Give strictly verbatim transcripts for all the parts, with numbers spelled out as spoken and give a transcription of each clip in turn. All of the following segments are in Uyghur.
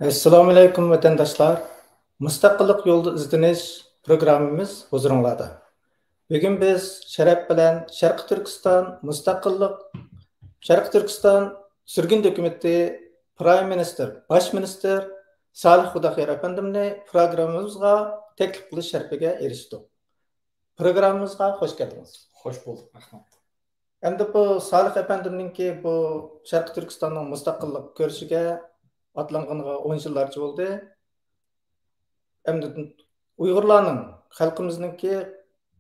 ئەسسالامۇئەلەيكۇم، ۋەتەنداشلار. مۇستەقىللىق يولىدا ئىزدىنىش پروگراممىمىز ھۇزۇرۇڭلاردا. بۈگۈن بىز شەرەپ بىلەن شەرقىي تۈركىستان مۇستەقىللىق، شەرقىي تۈركىستان سۈرگۈن ھۆكۈمىتى پرايم مىنىستىر، باش مىنىستىر سالىھ خۇداخۇيار ئەپەندىمنى پروگراممىمىزغا تەكلىپ قىلىش شەرىپىگە ئېرىشتۇق. پروگراممىمىزغا خوش كەلدىڭىز. خوش بولدۇق، رەھمەت. ئەمدى بۇ سالىھ ئەپەندىمنىڭكى بۇ شەرقىي تۈركىستاننىڭ مۇستەقىللىق كۈرىشىگە ئاتلانغىنىغا ئون يىللارچە بولدى. ئەمدى ئۇيغۇرلارنىڭ، خەلقىمىزنىڭكى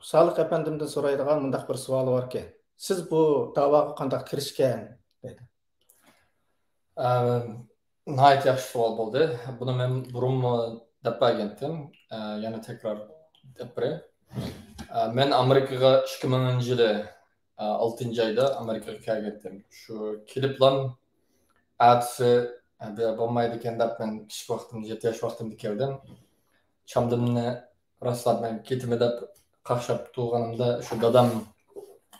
سالىھ ئەپەندىمدىن سورايدىغان مۇنداق بىر سوئالى باركەن. سىز بۇ داۋاغا قانداق كىرىشكەن؟ دەيدۇ. ئە، ناھايىتى ياخشى سوئال بولدى. بۇنى مەن بۇرۇنمۇ دەپ بەرگەنتىم. ئە، يەنە تەكرار دەپ بېرەي. ئە، مەن ئامېرىكىغا ئىككى مىڭىنچى يىلى، ئە، ئالتىنچى ئايدا ئامېرىكىغا كەلگەنتىم. شۇ كېلىپلام ئەتىسى، ئە، بۇ يەر بولمايدىكەن دەپ، مەن كىچىك ۋاقتىمدا، يەتتە ياش ۋاقتىمدا كەلدىم. چامدىمنى راسلاپ مەن كېتىمەن دەپ قاقشاپ تۇرغىنىمدا، شۇ دادام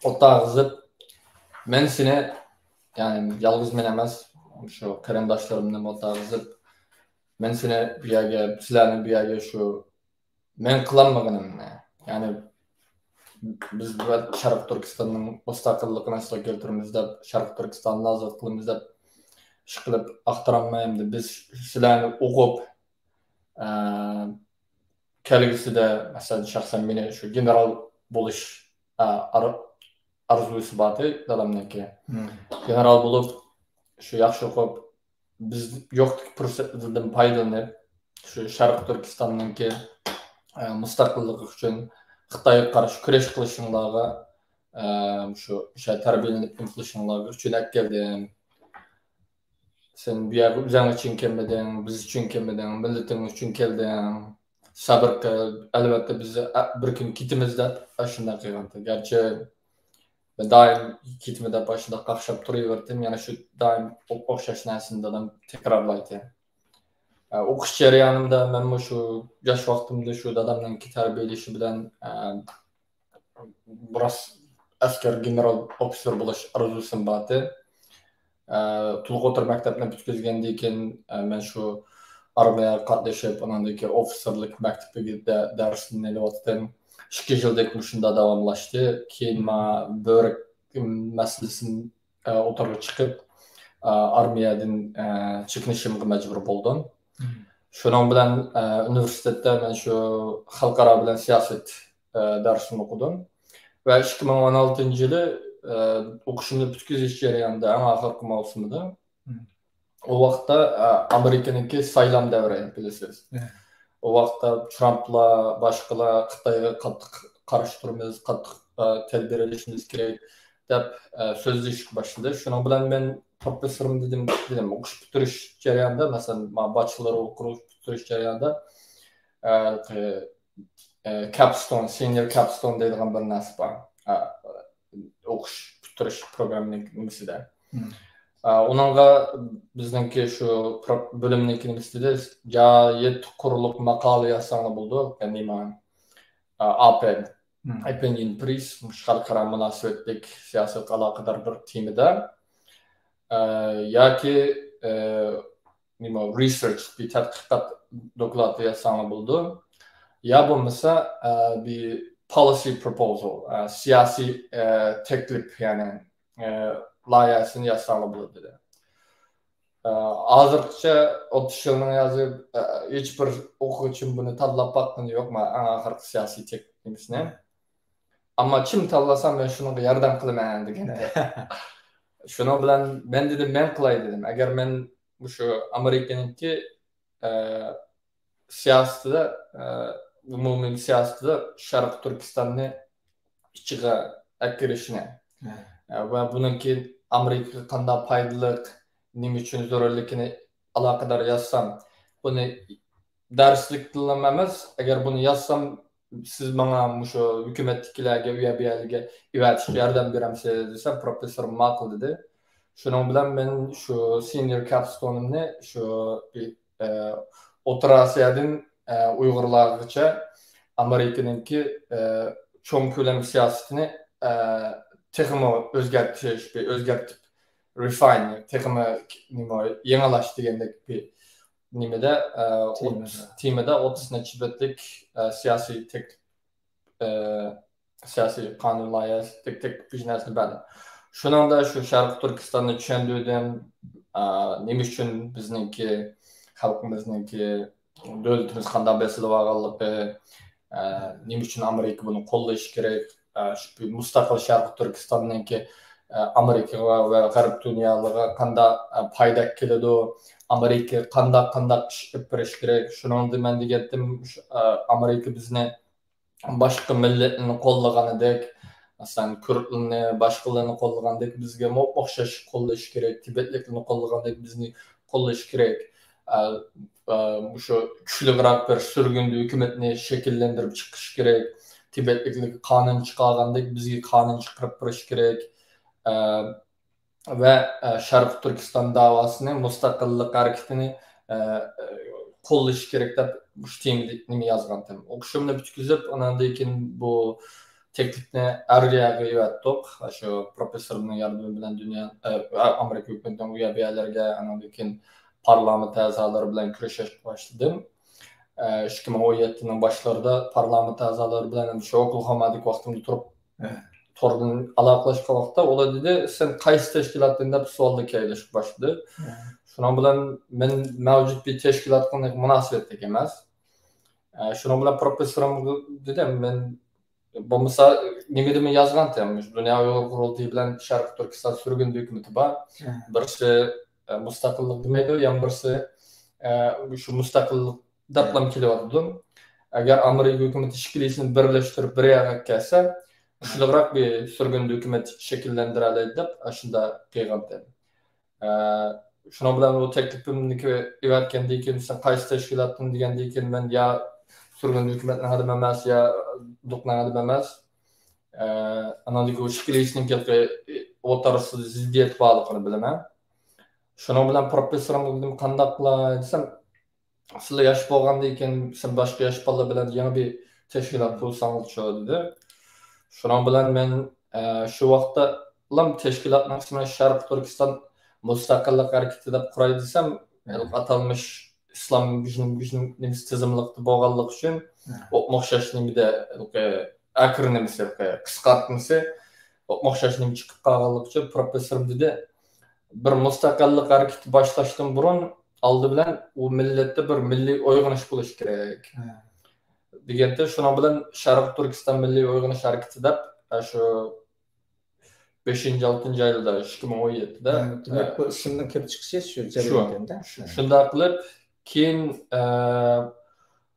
ئولتۇرغۇزۇپ، مەن سېنى، يەنى يالغۇز مەن ئەمەس، شۇ قېرىنداشلىرىمنى ئولتۇرغۇزۇپ، مەن سېنى بۇ يەرگە، سىلەرنى بۇ يەرگە شۇ مەن قىلالمىغىنىمنى، يەنى بىز بۇ شەرقىي تۈركىستاننىڭ مۇستەقىللىقىنى ئەسلىگە كەلتۈرىمىز دەپ، شەرقىي تۈركىستاننى ئازاد قىلىمىز دەپ ئىشقىلىپ ئاختۇرالماي، ئەمدى بىز سىلەرنى ئوقۇپ، ئە، كەلگۈسىدە، مەسىلەن، شەخسەن مېنى شۇ گېنېرال بولۇش، ئە، ئار-، ئارزۇسى بار ئىدى دادامنىڭكى. گېنېرال بولۇپ، شۇ ياخشى ئوقۇپ، بىز يوقتىكى پۇرسەتلەردىن پايدىلىنىپ، شۇ شەرقىي تۈركىستاننىڭكى، ئە، مۇستەقىللىقى ئۈچۈن خىتايغا قارشى كۈرەش قىلىشىڭلارغا، ئە، شۇ، شۇ تەربىيەلىنىپ نېمە قىلىشىڭلار ئۈچۈن ئەكەلدىم. سەن بۇ يەرگە ئۆزۈڭ ئۈچۈن كەلمىدىڭ، بىز ئۈچۈن كەلمىدىڭ، مىللىتىڭ ئۈچۈن كەلدىڭ. سەبىر قىل، ئەلۋەتتە بىز، ئە، بىر كۈن كېتىمىز دەپ ئاشۇنداق قىلغانتى. گەرچە مەن دائىم كېتىمەن دەپ ئاشۇنداق قاقشاپ تۇرۇۋەرتىم، يەنە شۇ دائىم ئو-، ئوخشاش نەرسىنى دادام تەكرارلايتتى. ئە، ئوقۇش جەريانىمدا مەنمۇ شۇ ياش ۋاقتىمدا شۇ دادامنىڭكى تەربىيەلىشى بىلەن، ئە، راست ئەسكەر گېنېرال ئوفىتسېر بولۇش ئارزۇسىم بارتى. ئە، تولۇق ئوتتۇرا مەكتەپنى پۈتكۈزگەندىن كېيىن، ئە، مەن شۇ ئارمىيەگە قاتنىشىپ، ئۇنىڭدىن كېيىن ئوفىتسېرلىك مەكتىپىگە دە-، دەرسنى ئېلىۋاتتىم. ئىككى يىلدەك مۇشۇندا داۋاملاشتى. كېيىن ما بۆرەك مەسىلىسى، ئە، ئوتتۇرىغا چىقىپ، ئە، ئارمىيەدىن، ئە، چېكىنىشىمغا مەجبۇر بولدۇم. شۇنىڭ بىلەن، ئە، ئۇنىۋېرسىتېتتا مەن شۇ خەلقئارا بىلەن سىياسەت، ئە، دەرسىنى ئوقۇدۇم. ۋە ئىككى مىڭ ئون ئالتىنچى يىلى، ئە، ئوقۇشۇمنى پۈتكۈزۈش جەريانىدا، ئەڭ ئاخىرقى ماۋسۇمىدا، ئۇ ۋاقىتتا، ئە، ئامېرىكىنىڭكى سايلام دەۋرى، بىلىسىز. ئۇ ۋاقىتتا ترامپلار، باشقىلار خىتايغا قاتتىق قارشى تۇرىمىز، قاتتىق، ئە، تەدبىر ئېلىشىمىز كېرەك دەپ، ئە، سۆزلىشىشكە باشلىدى. شۇنىڭ بىلەن مەن پروفېسسورۇم دېدىم، دېدىم، ئوقۇش پۈتتۈرۈش جەريانىدا، مەسىلەن، ما باچېلور ئوقۇش پۈتتۈرۈش جەريانىدا، ئە، ئە، كەپستون، سېنىيور كەپستون دەيدىغان بىر نەرسە بار. ئە، ئوقۇش پۈتتۈرۈش پروگراممىنىڭ نېمىسىدە. ئە، ئۇنىڭغا بىزنىڭكى شۇ پرو-، بۆلۈمنىڭكى نېمىسى دېدى، يا يەتتە قۇرلۇق ماقالە يازساڭلار بولىدۇ، يەنى نېمە، ئە، ئاپئېد، ئوپىنىيون پىس، مۇشۇ خەلقئارا مۇناسىۋەتلىك سىياسەتكە ئالاقىدار بىر تېمىدا. ئە، ياكى، ئە، نېمە، رېسېرچ، بىر تەتقىقات دوكلاتى يازساڭلار بولىدۇ. يا بولمىسا، ئە، بىر پالىسى پروپوزال، ئە، سىياسىي، ئە، تەكلىپ، يەنى، ئە، لايىھەسىنى يازساڭلار بولىدۇ دېدى. ئە، ھازىرغىچە ئوتتۇز يىلنىڭ يازى، ئە، ھېچبىر ئوقۇغۇچىم بۇنى تاللاپ باققىنى يوق، مانا ئەڭ ئاخىرقى سىياسىي تەكلىپنى. ئەمما كىم تاللىسا مەن شۇنىڭغا ياردەم قىلىمەن دېگەن. شۇنىڭ بىلەن مەن دېدىم، مەن قىلاي دېدىم. ئەگەر مەن مۇشۇ ئامېرىكىنىڭكى، ئە، سىياسىتىدە، ئە، ئومۇمىي سىياسىتىدە شەرقىي تۈركىستاننى ئىچىگە ئەكىرىشنى، ئە، ۋە بۇنىڭكى ئامېرىكىغا قانداق پايدىلىق، نېمە ئۈچۈن زۆرۈرلۈكىنى ئالاقىدار يازسام، بۇنى دەرسلىكتىنلا ئەمەس، ئەگەر بۇنى يازسام، سىز ماڭا مۇشۇ ھۆكۈمەتتىكىلەرگە، ئۇ يەر بۇ يەرلەرگە ئەۋەتىشكە ياردەم بېرەمسىز دېسەم، پروفېسسور ماقۇل دېدى. شۇنىڭ بىلەن مەن شۇ سېنىيور كەپستونۇمنى شۇ بىر، ئە، ئوتتۇرا ئاسىيادىن، ئە، ئۇيغۇرلارغىچە ئامېرىكىنىڭكى، ئە، چوڭ كۆلەم سىياسىتىنى، ئە، تېخىمۇ ئۆزگەرتىش، بىر ئۆزگەرتىپ، رېفاين، تېخىمۇ نېمە، يېڭىلاش دېگەندەك بىر نېمىدە، ئە، تېمىدا. ئوتتۇز، تېمىدا ئوتتۇز نەچچە بەتلىك، ئە، سىياسىي تەكلىپ، ئە، سىياسىي قانۇن لايىھەسى، تەك-، تەكلىپ بىر نەرسىنى بەردى. شۇنىڭدا شۇ شەرقىي تۈركىستاننى چۈشەندۈردۈم. ئە، نېمە ئۈچۈن بىزنىڭكى، خەلقىمىزنىڭكى دۆلىتىمىز قانداق بېسىلىۋالغانلىقى، ئە، نېمە ئۈچۈن ئامېرىكا بۇنى قوللىشى كېرەك، ئە، شۇ مۇستەقىل شەرقىي تۈركىستاننىڭكى، ئە، ئامېرىكىغا ۋە غەرب دۇنيالىرىغا قانداق، ئە، پايدا كېلىدۇ، ئامېرىكا قانداق، قانداق ئىش ئېلىپ بېرىشى كېرەك. شۇنىڭدا مەن دېگەنتىم، شۇ، ئە، ئامېرىكا بىزنى باشقا مىللەتلەرنى قوللىغانىدەك، مەسىلەن، كۇردلارنى، باشقىلارنى قوللىغاندەك بىزگە مو-، ئوخشاش قوللىشى كېرەك، تىبەتلىكلەرنى قوللىغاندەك بىزنى قوللىشى كېرەك. ئە، ئە، مۇشۇ كۈچلۈكرەك بىر سۈرگۈندە ھۆكۈمەتنى شەكىللەندۈرۈپ چىقىشى كېرەك. تىبەتلىكلەرگە قانۇن چىقارغاندەك بىزگە قانۇن چىقىرىپ بېرىشى كېرەك. ئە، ۋە، ئە، شەرقىي تۈركىستان داۋاسىنى، مۇستەقىللىق ھەرىكىتىنى، ئە، قوللىشى كېرەك دەپ مۇشۇ تېمىدا نېمە يازغانتىم. ئوقۇشۇمنى پۈتكۈزۈپ، ئاناندىن كېيىن بۇ تەكلىپنى ھەر يەرگە ئەۋەتتۇق. شۇ پروفېسسورنىڭ ياردىمى بىلەن دۇنيا، ئە، ئامېرىكا ھۆكۈمىتىنىڭ ئۇ يەر بۇ يەرلەرگە، ئاناندىن كېيىن پارلامېنت ئەزالىرى بىلەن كۆرۈشۈشكە باشلىدىم. ئە، ئىككى مىڭ ئون يەتتىنىڭ باشلىرىدا پارلامېنت ئەزالىرى بىلەن شۇ ئوكلاھومادىكى ۋاقتىمدا تۇرۇپ، توردىن ئالاقىلەشكەن ۋاقىتتا ئۇلار دېدى، «سەن قايسى تەشكىلاتتىن؟» دەپ سوئاللار كېلىشكە باشلىدى. شۇنىڭ بىلەن مەن مەۋجۇت بىر تەشكىلاتقا مۇناسىۋەتلىك ئەمەس. ئە، شۇنىڭ بىلەن پروفېسسورۇمغا دېدىم، مەن بولمىسا نېمىدىمۇ يازغانتىم، مۇشۇ دۇنيا ئۇيغۇر قۇرۇلتىيى بىلەن شەرقىي تۈركىستان سۈرگۈندە ھۆكۈمىتى بار. بىرسى، ئە، مۇستەقىللىق دېمەيدۇ، يەنە بىرسى، ئە، شۇ مۇستەقىللىق دەپلا كېلىۋاتىدۇ. ئەگەر ئامېرىكا ھۆكۈمىتى ئىككىلىسىنى بىرلەشتۈرۈپ بىر يەرگە كەلسە، كۈچلۈكرەك بىر سۈرگۈندە ھۆكۈمەت شەكىللەندۈرەلەيدۇ دەپ ئاشۇنداق قىلغانتىم. ئە، شۇنىڭ بىلەن ئۇ تەكلىپىمنى ئېۋەتكەندىن كېيىن، «سەن قايسى تەشكىلاتتىن؟» دېگەندىن كېيىن، مەن يا سۈرگۈندە ھۆكۈمەتنىڭ ئادىمى ئەمەس، يا دۇقنىڭ ئادىمى ئەمەس. ئە، ئاناندىن كېيىن ئۇ ئىككىلىسىنىڭ ئوتتۇرىسىدا زىددىيەت بارلىقىنى بىلىمەن. شۇنىڭ بىلەن پروفېسسورۇمغا دېدىم، «قانداق قىلاي؟» دېسەم، سىلەر ياش بولغاندىن كېيىن، سىلەر باشقا ياش بالىلار بىلەن يېڭى بىر تەشكىلات قۇرساڭلارچۇ دېدى. شۇنىڭ بىلەن مەن، ئە، شۇ ۋاقىتتا تەشكىلاتنىڭ ئىسمىنى شەرقىي تۈركىستان مۇستەقىللىق ھەرىكىتى دەپ قۇراي دېسەم، ھېلىقى ئاتالمىش ئىسلام گۈجىنىڭ، گۈجىنىڭ نېمىسى تىزىملىقتا بولغانلىقى ئۈچۈن، ئوخشاش نېمىدە، ھېلىقى ئاكرونىمىسى، ھېلىقى قىسقارتمىسى، ئوخشاش نېمە چىقىپ قالغانلىقى ئۈچۈن پروفېسسورۇم دېدى، بىر مۇستەقىللىق ھەرىكىتى باشلاشتىن بۇرۇن ئالدى بىلەن ئۇ مىللەتتە بىر مىللىي ئويغىنىش بولۇشى كېرەك دېگەنتى. شۇنىڭ بىلەن شەرقىي تۈركىستان مىللىي ئويغىنىش ھەرىكىتى دەپ، ئە، شۇ بەشىنچى، ئالتىنچى ئايلاردا، ئىككى مىڭ ئون يەتتىدە، دېمەك، ئە، بۇ ئىسىمنىڭ كىرىپ چىقىشى شۇ، شۇ جەرياندىن-دە. شۇ-، شۇنداق قىلىپ، كېيىن، ئە،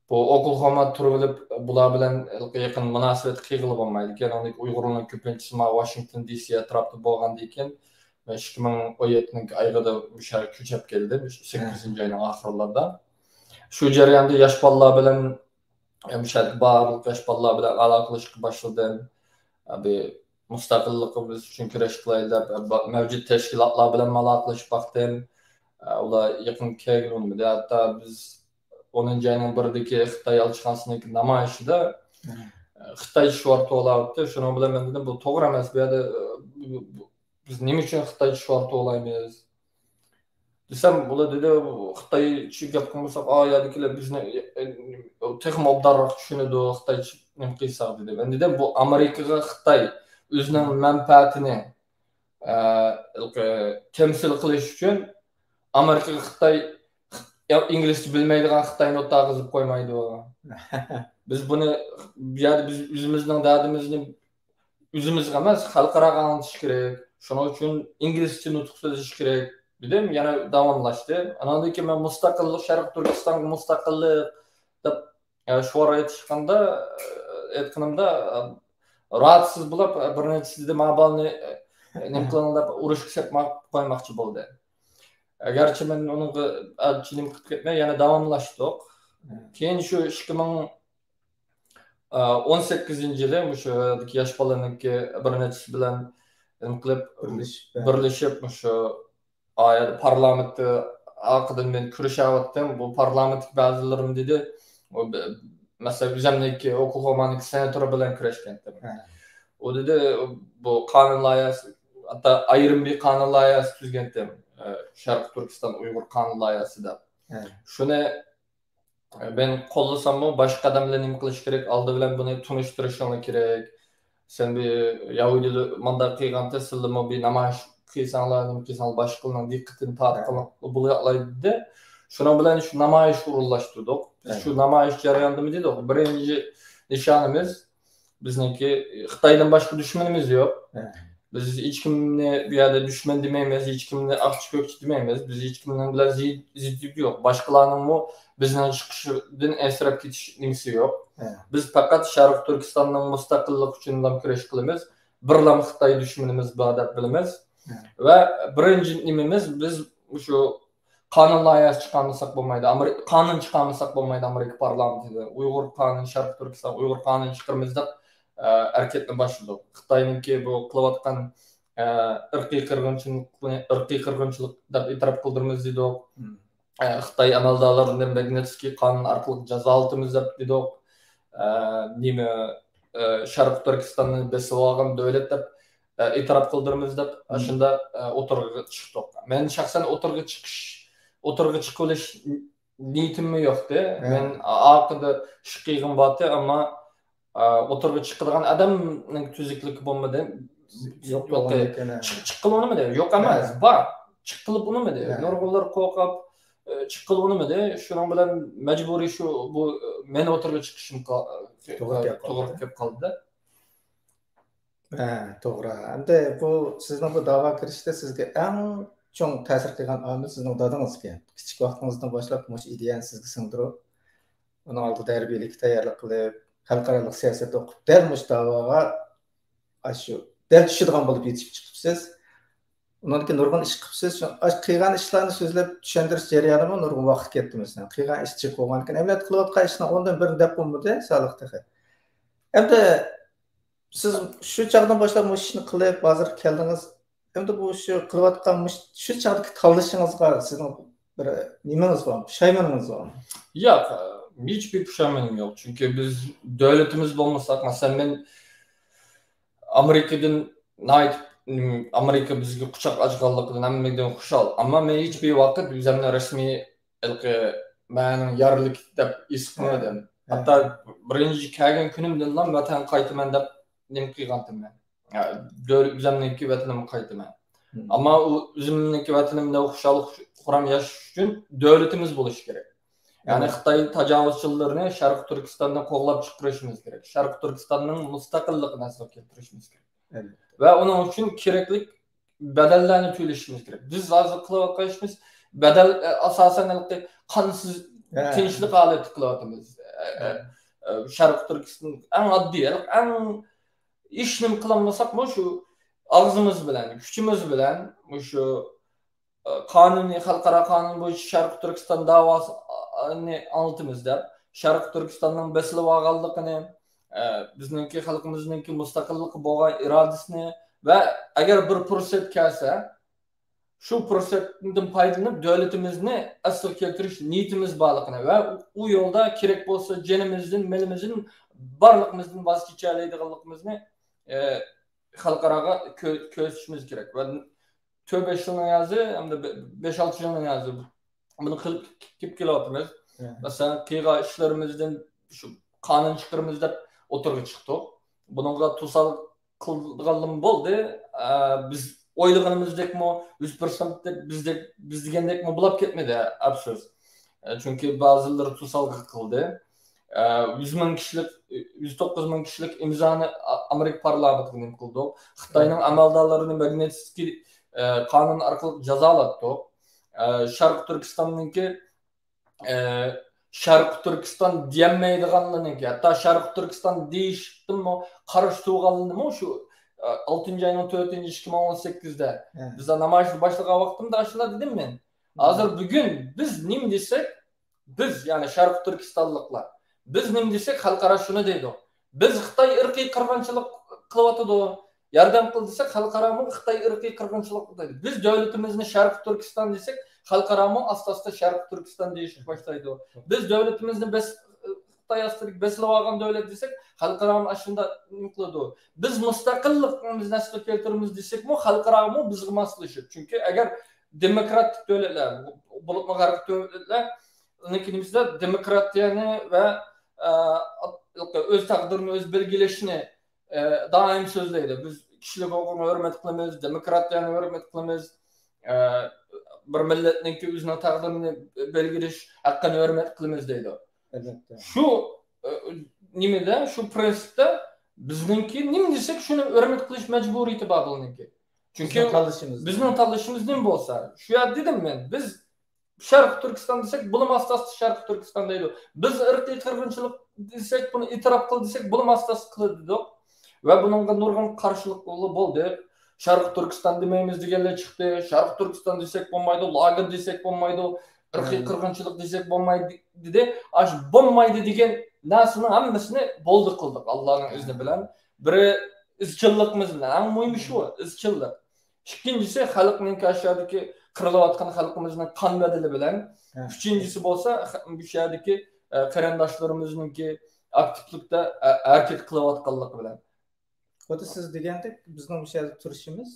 بۇ ئوكلاھوما تۇرۇۋېلىپ، بۇلار بىلەن يېقىن مۇناسىۋەت قىلغىلى بولمايدىكەن. ئاندىن كېيىن ئۇيغۇرلارنىڭ كۆپىنچىسى مانا ۋاشىنگتون دى سى ئەتراپىدا بولغاندىن كېيىن، مەن ئىككى مىڭ ئون يەتتىنىڭ ئايىغىدا مۇشۇ يەرگە كۆچۈپ كەلدىم، سەككىزىنچى ئاينىڭ ئاخىرلىرىدا. شۇ جەرياندا ياش بالىلار بىلەن، مۇشۇ يەردىكى بارلىق ياش بالىلار بىلەن ئالاقىلىشىشقا باشلىدىم. بىر مۇستەقىللىقىمىز ئۈچۈن كۈرەش قىلايلى دەپ، مەۋجۇت تەشكىلاتلار بىلەن ئالاقىلىشىپ باقتىم. ئۇلار يېقىن كەلگىلى ئۇنىمىدى. ھەتتا بىز ئونىنچى ئاينىڭ بىرىدىكى خىتاي ئەلچىخانىسىنىڭ نامايىشىدا، ئە، خىتايچە شوئار توۋلاۋاتتى. شۇنىڭ بىلەن مەن دېدىم، بۇ توغرا ئەمەس. بۇ يەردە، ئە، بۇ، بۇ، بىز نېمە ئۈچۈن خىتايچە شوئار توۋلايمىز؟ دېسەم، ئۇلار دېدى، خىتايچە گەپ قىلمىساق، ئا يەردىكىلەر بىزنى، ئە، تېخىمۇ ئوبدانراق چۈشىنىدۇ، خىتايچە نېمە قىلساق دېدى. مەن دېدىم، بۇ ئامېرىكىغا خىتاي ئۆزىنىڭ مەنپەئەتىنى، ئە، تەمسىل قىلىش ئۈچۈن ئامېرىكىغا خىتاي، يا ئىنگلىزچە بىلمەيدىغان خىتاينى ئوتتۇرىغا قىزىپ قويمايدۇ. بىز بۇنى، بۇ يەردە بىز ئۆزىمىزنىڭ دەردىمىزنى ئۆزىمىزگە ئەمەس، خەلقئاراغا ئاڭلىتىش كېرەك. شۇنىڭ ئۈچۈن ئىنگلىزچە نۇتۇق سۆزلىشىش كېرەك، دېدىم، يەنە داۋاملاشتى. ئاناندىن كېيىن مەن مۇستەقىللىق، شەرقىي تۈركىستانغا مۇستەقىللىق دەپ، ئە، شوئار ئېيتىشقاندا، ئە، ئېيتقىنىمدا، ئە، راھەتسىز بولۇپ، ئە، بىر نەچچىسى دېدى، «ما بالىنى، ئە، نېمە قىلىڭ» دەپ ئۇرۇشقا سېلىپ قويماقچى بولدى. ئەگەرچە مەن ئۇنىڭغا ئانچە نېمە قىلىپ كەتمەي، يەنە داۋاملاشتۇق. كېيىن شۇ ئىككى مىڭ ئون سەككىزىنچى يىلى مۇشۇ يەردىكى ياش بالىنىڭكى بىر نەچچىسى بىلەن نېمە قىلىپ، بىرلىشىپ، بىرلىشىپ مۇشۇ ئايەت پارلامېنتتا ئارقىدىن مەن كۆرۈشەۋاتتىم. بۇ پارلامېنتتىكى بەزىلىرىم دېدى، ئۇ بە-، مەسىلەن، ئۆزەمنىڭكى، ئوكلاھومانىڭكى سېناتورى بىلەن كۆرۈشكەنتىم. ھە. ئۇ دېدى، بۇ قانۇن لايىھەسى، ھەتتا ئايرىم بىر قانۇن لايىھەسى تۈزگەنتىم. ئە، شەرقىي تۈركىستان ئۇيغۇر قانۇن لايىھەسى دەپ. شۇنى مەن قوللىساممۇ، باشقا ئادەملەر نېمە قىلىش كېرەك؟ ئالدى بىلەن بۇنى تونۇشتۇرۇشۇڭلار كېرەك. سەن بىر ياھۇدىيلار مانداق قىلغانتى، سىلىمۇ بىر نامايىش قىلساڭلار، نېمە قىلساڭلار، باشقىلارنىڭ دىققىتىنى تارتقىلى بولۇۋالاي دېدى. شۇنىڭ بىلەن شۇ نامايىش ئورۇنلاشتۇردۇق. بىز شۇ نامايىش جەريانىدا نېمە دېدۇق؟ بىرىنچى نىشانىمىز، بىزنىڭكى خىتايدىن باشقا دۈشمىنىمىز يوق. بىز ھېچكىمنى بۇ يەردە دۈشمەن دېمەيمىز، ھېچكىمنى ئاقچى كۆكچى دېمەيمىز. بىز ھېچكىمنىڭ بىلەن زىت-، زىتىمىز يوق. باشقىلارنىڭمۇ بىزنىڭ چىقىشىدىن ئەنسىرەپ كېتىش نېمىسى يوق. بىز پەقەت شەرقىي تۈركىستاننىڭ مۇستەقىللىقى ئۈچۈنلا كۈرەش قىلىمىز. بىرلا خىتاي دۈشمىنىمىز بار دەپ بىلىمىز. ۋە بىرىنچى نېمىمىز، بىز مۇشۇ قانۇن لايىھەسى چىقارمىساق بولمايدۇ. ئامېرىكا، قانۇن چىقارمىساق بولمايدۇ ئامېرىكا پارلامېنتىدا. ئۇيغۇر قانۇنى، شەرقىي تۈركىستان ئۇيغۇر قانۇنى چىقىرىمىز دەپ، ئە، ھەرىكەتنى باشلىدۇق. خىتاينىڭكى بۇ قىلىۋاتقان، ئە، ئىرقىي قىرغىنچىلىقنى ئىرقىي قىرغىنچىلىق دەپ ئېتىراپ قىلدۇرىمىز دېدۇق. ئە، خىتاي ئەمەلدارلىرىنى ماگنىتسكىي قانۇن ئارقىلىق جازالىتىمىز دەپ دېدۇق. ئە، نېمە، ئە، شەرقىي تۈركىستاننى بېسىۋالغان دۆلەت دەپ، ئە، ئېتىراپ قىلدۇرىمىز دەپ، ئاشۇنداق، ئە، ئوتتۇرىغا چىقتۇق. مەن شەخسەن ئوتتۇرىغا چىقىش، ئوتتۇرىغا چىقىۋېلىش نىيىتىممۇ يوقتى. مەن ئارقىدا ئىش قىلغۇم بارتى، ئەمما، ئە، ئوتتۇرىغا چىقىدىغان ئادەمنىڭ تۈزۈكلۈكى بولمىدى. يوق يوق، بولغاندەك يەنە. چىق-، چىققىلى ئۇنىمىدى. يوق ئەمەس، بار. چىققىلى ئۇنىمىدى. نۇرغۇنلار قورقۇپ، ئە، چىققىلى ئۇنىمىدى. شۇنىڭ بىلەن مەجبۇرىي شۇ، بۇ، ئە، مەن ئوتتۇرىغا چىقىشىم قا-، توغرا گەپ توغرا قالدى. گەپ قالدى. ھە، توغرا. ئەمدى بۇ سىزنىڭ بۇ داۋا كىرىشىشتە سىزگە ئەڭ چوڭ تەسىر قىلغان ئامىل سىزنىڭ دادىڭىز ئىكەن. كىچىك ۋاقتىڭىزدىن باشلاپ مۇشۇ ئىدىيەنى سىزگە سىڭدۈرۈپ، ئۇنىڭ ئالدىدا ھەربىيلىككە تەييارلىق قىلىپ، خەلقئارالىق سىياسەت ئوقۇپ، دەل مۇشۇ داۋاغا ئاشۇ دەل چۈشىدىغان بولۇپ يېتىشىپ چىقىپسىز. ئۇنىڭدىن كېيىن نۇرغۇن ئىش قىپسىز. شۇ ئاش-، قىلغان ئىشلارنى سۆزلەپ چۈشەندۈرۈش جەريانىمۇ نۇرغۇن ۋاقىت كەتتى مەسىلەن. قىلغان ئىش جىق بولغانىكەن. ئەمەلىيەتتە قىلىۋاتقان ئىشنىڭ ئوندىن بىرىنى دەپ بولمىدى سالىھ تېخى. ئەمدى سىز شۇ چاغدىن باشلاپ مۇشۇ ئىشنى قىلىپ، ھازىرغا كەلدىڭىز. ئەمدى بۇ شۇ قىلىۋاتقان مۇش-، شۇ چاغدىكى تاللىشىڭىزغا سىزنىڭ بىر نېمىڭىز بارمۇ؟ پۇشايمىنىڭىز بارمۇ؟ ياق، ھېچبىر پۇشايمىنىم يوق. چۈنكى بىز دۆلىتىمىز بولمىساق، مەسىلەن، مەن ئامېرىكىدىن ناھايىتى، ئامېرىكا بىزگە قۇچاق ئاچقانلىقىدىن ھەممىدىن خۇشال. ئەمما مەن ھېچبىر ۋاقىت ئۆزۈمنى رەسمىي ھېلىقى مەنىڭ يارلىك دەپ ھېس قىلمىدىم. ھە. ھەتتا بىرىنچى كەلگەن كۈنۈمدىنلا ۋەتەنگە قايتىمەن دەپ نېمە قىلغانتىم مەن. ھە، دۆل-، ئۆزۈمنىڭكى ۋەتىنىمگە قايتىمەن. مم. ئەمما ئۇ ئۆزۈمنىڭكى ۋەتىنىمدە خۇشال-خۇرام ياشاش ئۈچۈن دۆلىتىمىز بولۇشى كېرەك. يەنى ئەلۋەتتە. خىتاي تاجاۋۇزچىلىرىنى شەرقىي تۈركىستاندىن قوغلاپ چىقىرىشىمىز كېرەك. شەرقىي تۈركىستاننىڭ مۇستەقىللىقىنى ئەسلىگە كەلتۈرۈشىمىز كېرەك. ئەلۋەتتە. ۋە ئۇنىڭ ئۈچۈن كېرەكلىك بەدەللەرنى تۆلىشىمىز كېرەك. بىز ھازىر قىلىۋاتقان ئىشىمىز بەدەل، ئە، ئاساسەن ھېلىقى قانسىز ھە. تىنچلىق ھالەتتە قىلىۋاتىمىز. ئە، ئە، ھە. ئە، شەرقىي تۈركىستان ئەڭ ئاددىي، ھېلىقى ئەڭ ھېچنېمە قىلالمىساقمۇ شۇ ئاغزىمىز بىلەن، كۈچىمىز بىلەن مۇشۇ، ئە، قانۇننى، خەلقئارا قانۇن بويىچە شەرقىي تۈركىستان داۋاسىنى ئاڭلىتىمىز دەپ، شەرقىي تۈركىستاننىڭ بېسىلىۋالغانلىقىنى، ئە، بىزنىڭكى خەلقىمىزنىڭكى مۇستەقىللىققا بولغان ئىرادىسىنى ۋە ئەگەر بىر پۇرسەت كەلسە، شۇ پۇرسەتتىن پايدىلىنىپ، دۆلىتىمىزنى ئەسلىگە كەلتۈرۈش نىيىتىمىز بارلىقىنى ۋە ئۇ يولدا كېرەك بولسا جېنىمىزدىن، مېلىمىزدىن، بارلىقىمىزدىن ۋاز كېچەلەيدىغانلىقىمىزنى، ئە، خەلقئاراغا كۆ-، كۆرسىتىشىمىز كېرەك. ۋە تۆت بەش يىلنىڭ ھازىر، ھەمدە بە-، بەش ئالتە يىلنىڭ ھازىر بۇنى قىلىپ كېلىپ كېلىۋاتىمىز. ھە. مەسىلەن، قىلغان ئىشلىرىمىزدىن شۇ قانۇن چىقىرىمىز دەپ ئوتتۇرىغا چىقتۇق. بۇنىڭغا توسال قىلىدىغانلىرىمۇ بولدى. ئە، بىز ئويلىغىنىمىزدەكمۇ، يۈز پىرسەنت دەپ بىزدەك، بىز دېگەندەكمۇ بولاپ كەتمىدى، ئەپسۇس. ئە، چۈنكى بەزىلىرى توسالغۇ قىلدى. ئە، يۈز مىڭ كىشىلىك، يۈز توققۇز مىڭ كىشىلىك ئىمزانى ئا-، ئامېرىكا پارلامېنتىغا نېمە قىلدۇق. خىتاينىڭ ئەمەلدارلىرىنى ماگنىتسكىي، ئە، قانۇن ئارقىلىق جازالاتتۇق. ئە، شەرقىي تۈركىستاننىڭكى ئە، شەرقىي تۈركىستان دېيەلمەيدىغانلىرىنىڭكى، ھەتتا شەرقىي تۈركىستان دېيىشتىنمۇ قارشى تۇرغانلىرىنىمۇ شۇ، ئە، ئالتىنچى ئاينىڭ تۆتىنچى ئىككى مىڭ ئون سەككىزدە ھە. بىز نامايىشنى باشلىغان ۋاقتىمدا ئاشۇنداق دېدىم مەن. ھە. ھازىر بۈگۈن بىز نېمە دېسەك، بىز، يەنى شەرقىي تۈركىستانلىقلار، بىز نېمە دېسەك، خەلقئارا شۇنى دەيدۇ. بىز خىتاي ئىرقىي قىرغىنچىلىق قىلىۋاتىدۇ. ياردەم قىل دېسەك، خەلقئارامۇ خىتاي ئىرقىي قىرغىنچىلىق دەيدۇ. بىز دۆلىتىمىزنى شەرقىي تۈركىستان دېسەك، خەلقئارامۇ ئاستا-ئاستا شەرقىي تۈركىستان دېيىشكە باشلايدۇ. بىز دۆلىتىمىزنى بەس-، خىتاي ئاستىدىكى بېسىلىۋالغان دۆلەت دېسەك، خەلقئارامۇ ئاشۇنداق نېمە قىلىدۇ. بىز مۇستەقىللىقىمىزنى ئەسلىگە كەلتۈرىمىز دېسەكمۇ، خەلقئارامۇ بىزگە ماسلىشىدۇ. چۈنكى ئەگەر دېموكراتىك دۆلەتلەر، بولۇپمۇ غەربىي دۆلەتلەر، ئۇنىڭكى نېمىسىدە دېموكراتىيەنى ۋە، ئە، ئۆز تەقدىرىنى ئۆزى بەلگىلەشنى، ئە، دائىم سۆزلەيدۇ. بىز كىشىلىك ھوقۇقنى ھۆرمەت قىلىمىز، دېموكراتىيەنى ھۆرمەت قىلىمىز، ئە، بىر مىللەتنىڭكى ئۆزىنىڭ تەقدىرىنى بەلگىلەش ھەققىنى ھۆرمەت قىلىمىز دەيدۇ. ئەلۋەتتە. شۇ، ئە، نېمىدە، شۇ پرىنسىپتا بىزنىڭكى نېمە دېسەك، شۇنى ھۆرمەت قىلىش مەجبۇرىيىتى بار بۇنىڭكى. چۈنكى بىزنىڭ تاللىشىمىز. بىزنىڭ تاللىشىمىز نېمە بولسا، شۇ يەردە دېدىم مەن، بىز شەرقىي تۈركىستان دېسەك، بولىمۇ ئاستا-ئاستا شەرقىي تۈركىستان دەيدۇ. بىز ئىرقىي قىرغىنچىلىق دېسەك، بۇنى ئېتىراپ قىل دېسەك، بولىمۇ ئاستا-ئاستا قىلىدۇ دېدۇق. ۋە بۇنىڭغا نۇرغۇن قارشىلىق بولدى. شەرقىي تۈركىستان دېمەيمىز دېگەنلەر چىقتى. شەرقىي تۈركىستان دېسەك بولمايدۇ، لاگېر دېسەك بولمايدۇ، ئىرقىي قىرغىنچىلىق دېسەك بولمايدۇ دېدى. ئاشۇ بولمايدۇ دېگەن نەرسىنىڭ ھەممىسىنى بولدى قىلدۇق ئاللانىڭ ئىزنى بىلەن. بىرى ئىزچىللىقىمىز بىلەن، ئەڭ مۇھىمى شۇ، ئىزچىللىق. ئىككىنچىسى، خەلقنىڭكى ئاشۇ يەردىكى قىرىلىۋاتقان خەلقىمىزنىڭ قان بەدىلى بىلەن. ھە. ئۈچىنچىسى بولسا، خە-، مۇشۇ يەردىكى، ئە، قېرىنداشلىرىمىزنىڭكى ئاكتىپلىقتا، ئە، ھەرىكەت قىلىۋاتقانلىقى بىلەن. خۇددى سىز دېگەندەك، بىزنىڭ مۇشۇ يەردە تۇرۇشىمىز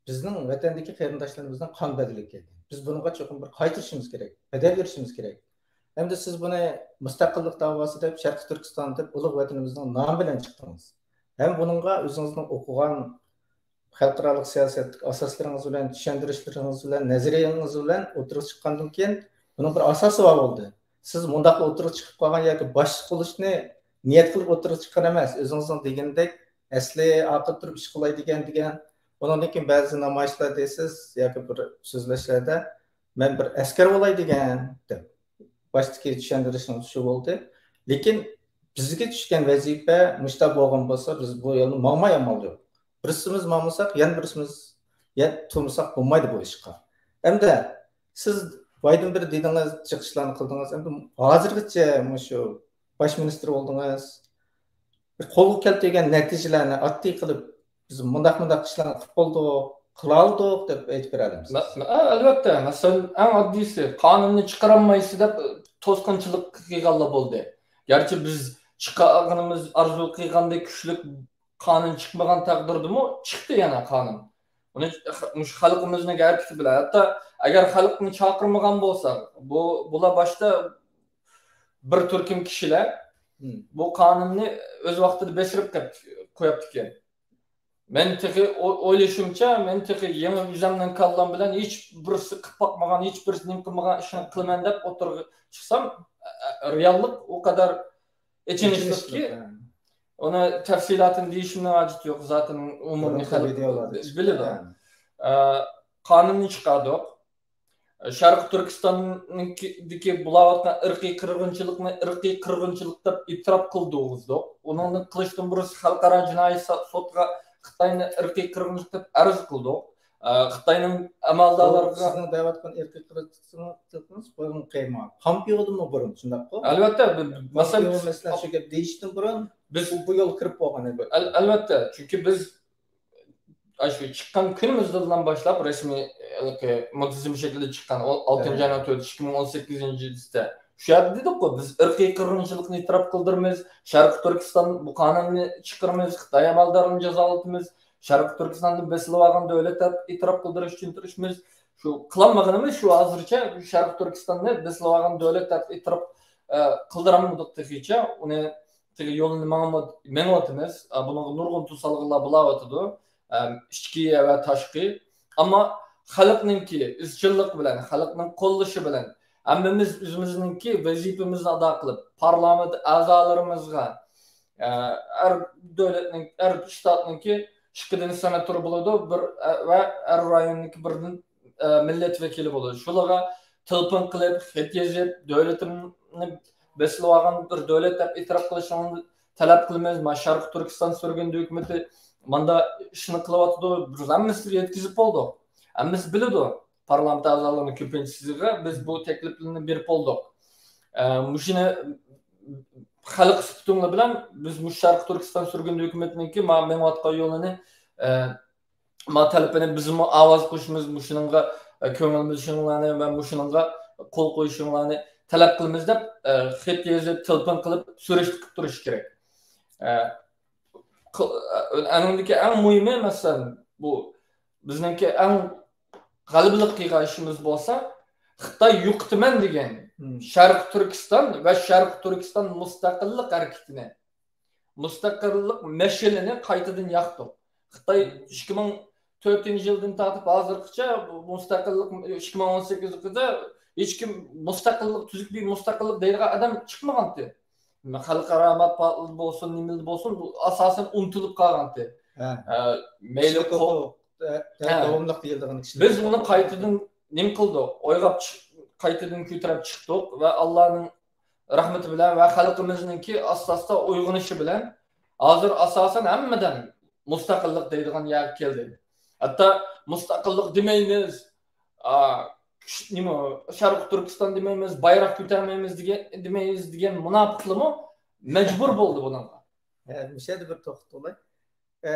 بىزنىڭ ۋەتەندىكى قېرىنداشلىرىمىزنىڭ قان بەدىلىگە كەلگەن. بىز بۇنىڭغا چوقۇم بىر قايتۇرۇشىمىز كېرەك، بەدەل بېرىشىمىز كېرەك. ئەمدى سىز بۇنى مۇستەقىللىق داۋاسى دەپ، شەرقىي تۈركىستان دەپ ئۇلۇغ ۋەتىنىمىزنىڭ نامى بىلەن چىقتىڭىز. ھەم بۇنىڭغا ئۆزىڭىزنىڭ ئوقۇغان خەلقئارالىق سىياسەتتىكى ئاساسلىرىڭىز بىلەن، چۈشەندۈرۈشلىرىڭىز بىلەن، نەزەرىيەڭىز بىلەن ئوتتۇرىغا چىققاندىن كېيىن، بۇنىڭ بىر ئاساسى بار بولدى. سىز مۇنداقلا ئوتتۇرىغا چىقىپ قالغان ياكى باشلىق بولۇشنى نىيەت قىلىپ ئوتتۇرىغا چىققان ئەمەس. ئۆزىڭىزنىڭ دېگىنىدەك ئەسلى ئارقىدا تۇرۇپ ئىش قىلاي دېگەن، دېگەن. ئۇنىڭدىن كېيىن بەزى نامايىشلار دەيسىز ياكى بىر سۆزلەشلەردە، مەن بىر ئەسكەر بولاي دېگەن دەپ. باشتىكى چۈشەندۈرۈشىڭىز شۇ بولدى. لېكىن بىزگە چۈشكەن ۋەزىپە مۇشۇنداق بولغان بولسا، بىز بۇ يولنى ماڭماي ئامال يوق. بىرسىمىز ماڭمىساق، يەنە بىرسىمىز، يەنە تۇرمىساق بولمايدۇ بۇ ئىشقا. ئەمدى سىز بايدىن بېرى دېدىڭىز، چىقىشلارنى قىلدىڭىز. ئەمدى ھازىرغىچە مۇشۇ باش مىنىستىر بولدىڭىز. بىر قولغا كەلتۈرگەن نەتىجىلەرنى ئاددىي قىلىپ، بىز مۇنداق، مۇنداق ئىشلارنى قىلىپ بولدۇق، قىلالىدۇق دەپ ئېيتىپ بېرەلەمسىز؟ مە-، مە-، ئە، ئەلۋەتتە. مەسىلەن، ئەڭ ئاددىيسى، قانۇننى چىقىرالمايسىز دەپ توسقۇنچىلىق قىلغانلار بولدى. گەرچە بىز چىقارغىنىمىز، ئارزۇ قىلغاندەك كۈچلۈك قانۇن چىقمىغان تەقدىردىمۇ، چىقتى يەنە قانۇن. ئۇنى خ-، مۇشۇ خەلقىمىزنىڭ ھەرىكىتى بىلەن، ھەتتا ئەگەر خەلقنى چاقىرمىغان بولسا، بۇ، بۇلار باشتا بىر تۈركۈم كىشىلەر مم. بۇ قانۇننى ئۆز ۋاقتىدا بېسىرىپ قويۇپ-، قويۇپتىكەن. مەن تېخى ئو-، ئويلىشىمچە، مەن تېخى يېڭى ئۆزۈمنىڭ كاللام بىلەن ھېچ بىرسى قىلىپ باقمىغان، ھېچ بىرسى نېمە قىلمىغان ئىشنى قىلىمەن دەپ ئوتتۇرىغا چىقسام، ئە، ئە، رېئاللىق ئۇ قەدەر ئېچىنىشلىقكى، ئېچىنىشلىق، ھە. ئۇنى تەپسىلاتىنى دېيىشىمنىڭ ھاجىتى يوق. زاتەن ئومۇمىي بۇرۇنقى خەلق ۋىدېئولاردا بىلىدۇ. چىققان. ئە، قانۇننى چىقاردۇق. شەرقىي تۈركىستاندىكى بولاۋاتقان ئىرقىي قىرغىنچىلىقنى ئىرقىي قىرغىنچىلىق دەپ ئېتىراپ قىلدۇرغۇزدۇق. ئۇنىڭدىن قىلىشتىن بۇرۇن خەلقئارا جىنايى سا-، سوتىغا خىتاينى ئىرقىي قىرغىنچىلىق دەپ ئەرز قىلدۇق. ئە، خىتاينىڭ ئەمەلدارلىرىغا سىزنىڭ دەۋاتقان ئىرقىي قىرغىنچىلىقىڭىز بۇرۇنقى ما-، پامپېئودىنمۇ بۇرۇن، شۇنداققۇ؟ ئەلۋەتتە، بى-، بى-، مەسىلەن، پامپېئو، مەسىلەن، شۇ گەپ دېيىشتىن بۇرۇن بىز بۇ، بۇ يول كىرىپ بولغان ئىدى. ئەل-، ئەلۋەتتە، چۈنكى بىز ئاشۇ چىققان كۈنىمىزدىن باشلاپ رەسمىي، ھېلىقى مۇنتىزىم شەكىلدە چىققان ئون-، ئالتىنچى ئاينىڭ تۆتى، ئىككى مىڭ ئون سەككىزىنچى يىلىسىدە. شۇ يەردە دېدۇققۇ، بىز ئىرقىي قىرغىنچىلىقنى ئېتىراپ قىلدۇرىمىز، شەرقىي تۈركىستان بۇ قانۇننى چىقىرىمىز، خىتاي ئەمەلدارلىرىنى جازالىتىمىز، شەرقىي تۈركىستاننى بېسىلىۋالغان دۆلەت دەپ ئېتىراپ قىلدۇرۇش ئۈچۈن تىرىشىمىز. شۇ قىلالمىغىنىمىز شۇ ھازىرچە شەرقىي تۈركىستاننى بېسىلىۋالغان دۆلەت دەپ ئېتىراپ، ئە، قىلدۇرالمىدۇق تېخىچە. ئۇنى تېخى يولىنى ماڭا-، مېڭىۋاتىمىز. ئە، بۇنىڭغا نۇرغۇن توسالغۇلار بولاۋاتىدۇ. ئەم، ئىچكى ۋە تاشقى. ئەمما خەلقنىڭكى ئىزچىللىق بىلەن، خەلقنىڭ قوللىشى بىلەن ھەممىمىز ئۆزىمىزنىڭكى ۋەزىپىمىزنى ئادا قىلىپ، پارلامېنت ئەزالىرىمىزغا، ئە، ھەر دۆلەتنىڭ، ھەر شتاتنىڭكى ئىككىدىن سېناتور بولىدۇ، بىر، ئە، ۋە ھەر رايوننىڭكى بىردىن، ئە، مىللەت ۋەكىلى بولىدۇ. شۇلارغا تېلېفون قىلىپ، خەت يېزىپ، دۆلىتىمنى بېسىلىۋالغان بىر دۆلەت دەپ ئېتىراپ قىلىشىڭلارنى تەلەپ قىلىمىز. مانا شەرقىي تۈركىستان سۈرگۈندە ھۆكۈمىتى ماندا ئىشنى قىلىۋاتىدۇ. بىز ھەممىسىگە يەتكۈزۈپ بولدۇق. ھەممىسى بىلىدۇ. پارلامېنت ئەزالىرىنىڭ كۆپىنچىسىگە بىز بۇ تەكلىپلەرنى بېرىپ بولدۇق. ئە، مۇشۇنى خەلق سۈپىتىڭلار بىلەن بىز مۇشۇ شەرقىي تۈركىستان سۈرگۈندە ھۆكۈمىتىنىڭكى مانا مېڭىۋاتقان يولىنى، ئە، ما تەلىپىنى بىزمۇ ئاۋاز قوشىمىز، مۇشۇنىڭغا، ئە، كۆڭۈل بۆلۈشۈڭلارنى ۋە مۇشۇنىڭغا قول قويۇشۇڭلارنى تەلەپ قىلىمىز دەپ، ئە، خەت يېزىپ، تېلېفون قىلىپ سۈرۈشتە قىلىپ تۇرۇش كېرەك. ئە، قىل-، ئە، ئەنىڭدىكى ئەڭ مۇھىمى، مەسىلەن، بۇ بىزنىڭكى ئەڭ غەلىبىلىك قىلغان ئىشىمىز بولسا، خىتاي يوقىتىمەن دېگەن شەرقىي تۈركىستان ۋە شەرقىي تۈركىستان مۇستەقىللىق ھەرىكىتىنى، مۇستەقىللىق مەشئىلىنى قايتىدىن ياقتۇق. خىتاي ئىككى مىڭ تۆتىنچى يىلدىن تارتىپ ھازىرغىچە بۇ مۇستەقىللىق، ئىككى مىڭ ئون سەككىزىنچى يىلدا ھېچكىم مۇستەقىللىق، تۈزۈك بىر مۇستەقىللىق دەيدىغان ئادەم چىقمىغانتى. خەلقئارا مەتبۇئاتلىرىدا بولسۇن، نېمىدە بولسۇن، بۇ ئاساسەن ئۇنتۇلۇپ قالغانتى. ھە. ئە، مەيلى كىشىلىك ھوقۇق، ھە، ھە. داۋاملىق دېيىلىدىغان كىشىلەر. بىز ئۇنى قايتىدىن نېمە قىلدۇق؟ ئويغاپ چىق-، قايتىدىن كۆتۈرۈپ چىقتۇق ۋە ئاللانىڭ رەھمىتى بىلەن ۋە خەلقىمىزنىڭكى ئاستا-ئاستا ئويغىنىشى بىلەن ھازىر ئاساسەن ھەممىدىن مۇستەقىللىق دەيدىغان يەرگە كەلدى. ھەتتا مۇستەقىللىق دېمەيمىز، ئا، نېمە، شەرقىي تۈركىستان دېمەيمىز، بايراق كۆتەرمەيمىز دېگەن، دېمەيمىز دېگەن مۇناپىقلىرمۇ مەجبۇر بولدى بۇنىڭغا. ھە، مۇشۇ يەردە بىر توختىتىپ ئولاي. ئە،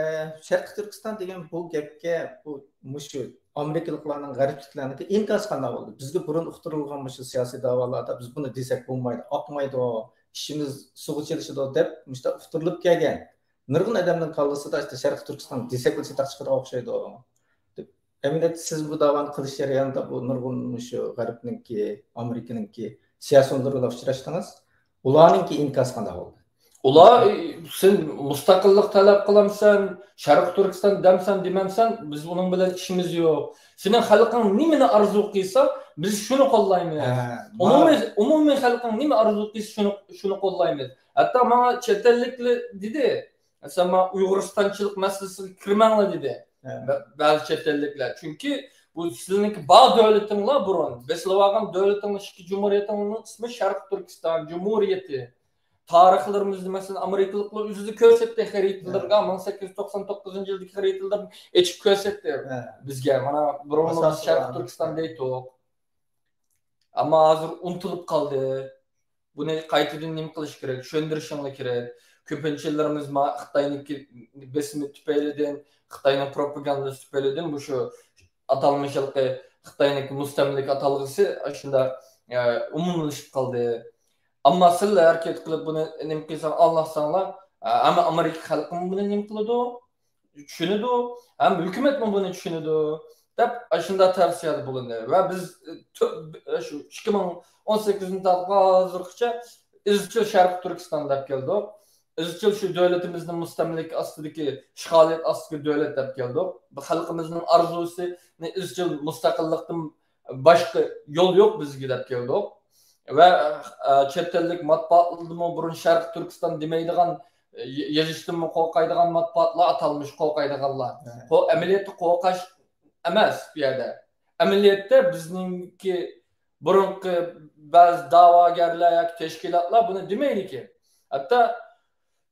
شەرقىي تۈركىستان دېگەن بۇ گەپكە، بۇ، مۇشۇ ئامېرىكىلىقلارنىڭ، غەربلىكلەرنىڭكى ئىنكاسى قانداق بولدى؟ بىزگە بۇرۇن ئۇقتۇرۇلغان مۇشۇ سىياسىي داۋالاردا بىز بۇنى دېسەك بولمايدۇ، ئاقمايدۇ، ئىشىمىز سۇغا چىلىشىدۇ دەپ مۇشۇنداق ئۇقتۇرۇلۇپ كەلگەن نۇرغۇن ئادەمنىڭ كاللىسىدا ئىشتە شەرقىي تۈركىستان دېسەكلا چاتاق چىقىدىغان ئوخشايدۇ دەپ. ئەمەلىيەتتە سىز بۇ داۋانى قىلىش جەريانىدا بۇ نۇرغۇن مۇشۇ غەربنىڭكى، ئامېرىكىنىڭكى سىياسىيونلىرى بىلەن ئۇچراشتىڭىز. ئۇلارنىڭكى ئىنكاسى قانداق بولدى؟ ئۇلار، سەن مۇستەقىللىق تەلەپ قىلامسەن، شەرقىي تۈركىستان دەمسەن، دېمەمسەن، بىز ئۇنىڭ بىلەن ئىشىمىز يوق. سېنىڭ خەلقىڭ نېمىنى ئارزۇ قىلسا، بىز شۇنى قوللايمىز. ھە، ئومۇمىي، مانا. ئومۇمىي خەلقىڭ نېمە ئارزۇ قىلسا، شۇنى، شۇنى قوللايمىز. ھەتتا ماڭا چەت ئەللىكلەر دېدى، مەسىلەن، ماڭا ئۇيغۇرىستانچىلىق مەسىلىسىگە كىرمەڭلار دېدى. ھە. بە-، بەزى چەت ئەللىكلەر. چۈنكى بۇ سىلىنىڭكى بار دۆلىتىڭلار بۇرۇن، بېسىلىۋالغان دۆلىتىڭلار، ئىككى جۇمھۇرىيىتىڭلارنىڭ ئىسمى شەرقىي تۈركىستان جۇمھۇرىيىتى. تارىخلىرىمىزنى، مەسىلەن، ئامېرىكىلىقلار ئۆزى كۆرسەتتى خەرىتىلىرىگە، ھە. مىڭ سەككىز يۈز توقسان توققۇزىنچى يىلدىكى خەرىتىلىرىنى ئېچىپ كۆرسەتتى، ھە. بىزگە. مانا، بۇرۇنمۇ بىز ئاساسلىق شەرقىي تۈركىستان دەيتتۇق. ئەمما ھازىر ئۇنتۇلۇپ قالدى. بۇنى قايتىدىن نېمە قىلىش كېرەك؟ چۈشەندۈرۈشۈڭلار كېرەك. كۆپىنچىلىرىمىز ما-، خىتاينىڭكى بېسىمى تۈپەيلىدىن، خىتاينىڭ پروپاگاندىسى تۈپەيلىدىن مۇشۇ ئاتالمىش ھېلىقى خىتاينىڭكى مۇستەملىكە ئاتالغۇسى ئاشۇنداق، ئە، ئومۇملىشىپ قالدى. ئەمما سىلەر ھەرىكەت قىلىپ بۇنى نېمە قىلساڭ، ئاڭلاتساڭلار، ئە، ئەمما ئامېرىكا خەلقىمۇ بۇنى نېمە قىلىدۇ؟ چۈشىنىدۇ، ھەم ھۆكۈمەتمۇ بۇنى چۈشىنىدۇ، دەپ ئاشۇنداق تەۋسىيەدە بولۇندى. ۋە بىز، ئە، تۆ-، ئە، شۇ ئىككى مىڭ ئون سەككىزىنچى يىلدىن تارتىپ ھازىرغىچە ئىزچىل شەرقىي تۈركىستان دەپ كەلدۇق. ئىزچىل شۇ دۆلىتىمىزنىڭ مۇستەملىكە ئاستىدىكى، ئىشغالىيەت ئاستىدىكى دۆلەت دەپ كەلدۇق. خەلقىمىزنىڭ ئارزۇسىنى ئىزچىل مۇستەقىللىقتىن باشقا يول يوق بىزگە دەپ كەلدۇق. ۋە، ئە، چەت ئەللىك مەتبۇئاتلىرىمۇ بۇرۇن شەرقىي تۈركىستان دېمەيدىغان، ئە، ي-، يېزىشتىنمۇ قورقايدىغان مەتبۇئاتلار، ئاتالمىش قورقايدىغانلار. ھە. قو-، ئەمەلىيەتتە قورقاش ئەمەس بۇ يەردە. ئەمەلىيەتتە بىزنىڭكى بۇرۇنقى بەزى دەۋاگەرلەر ياكى تەشكىلاتلار بۇنى دېمەيدىكەن. ھەتتا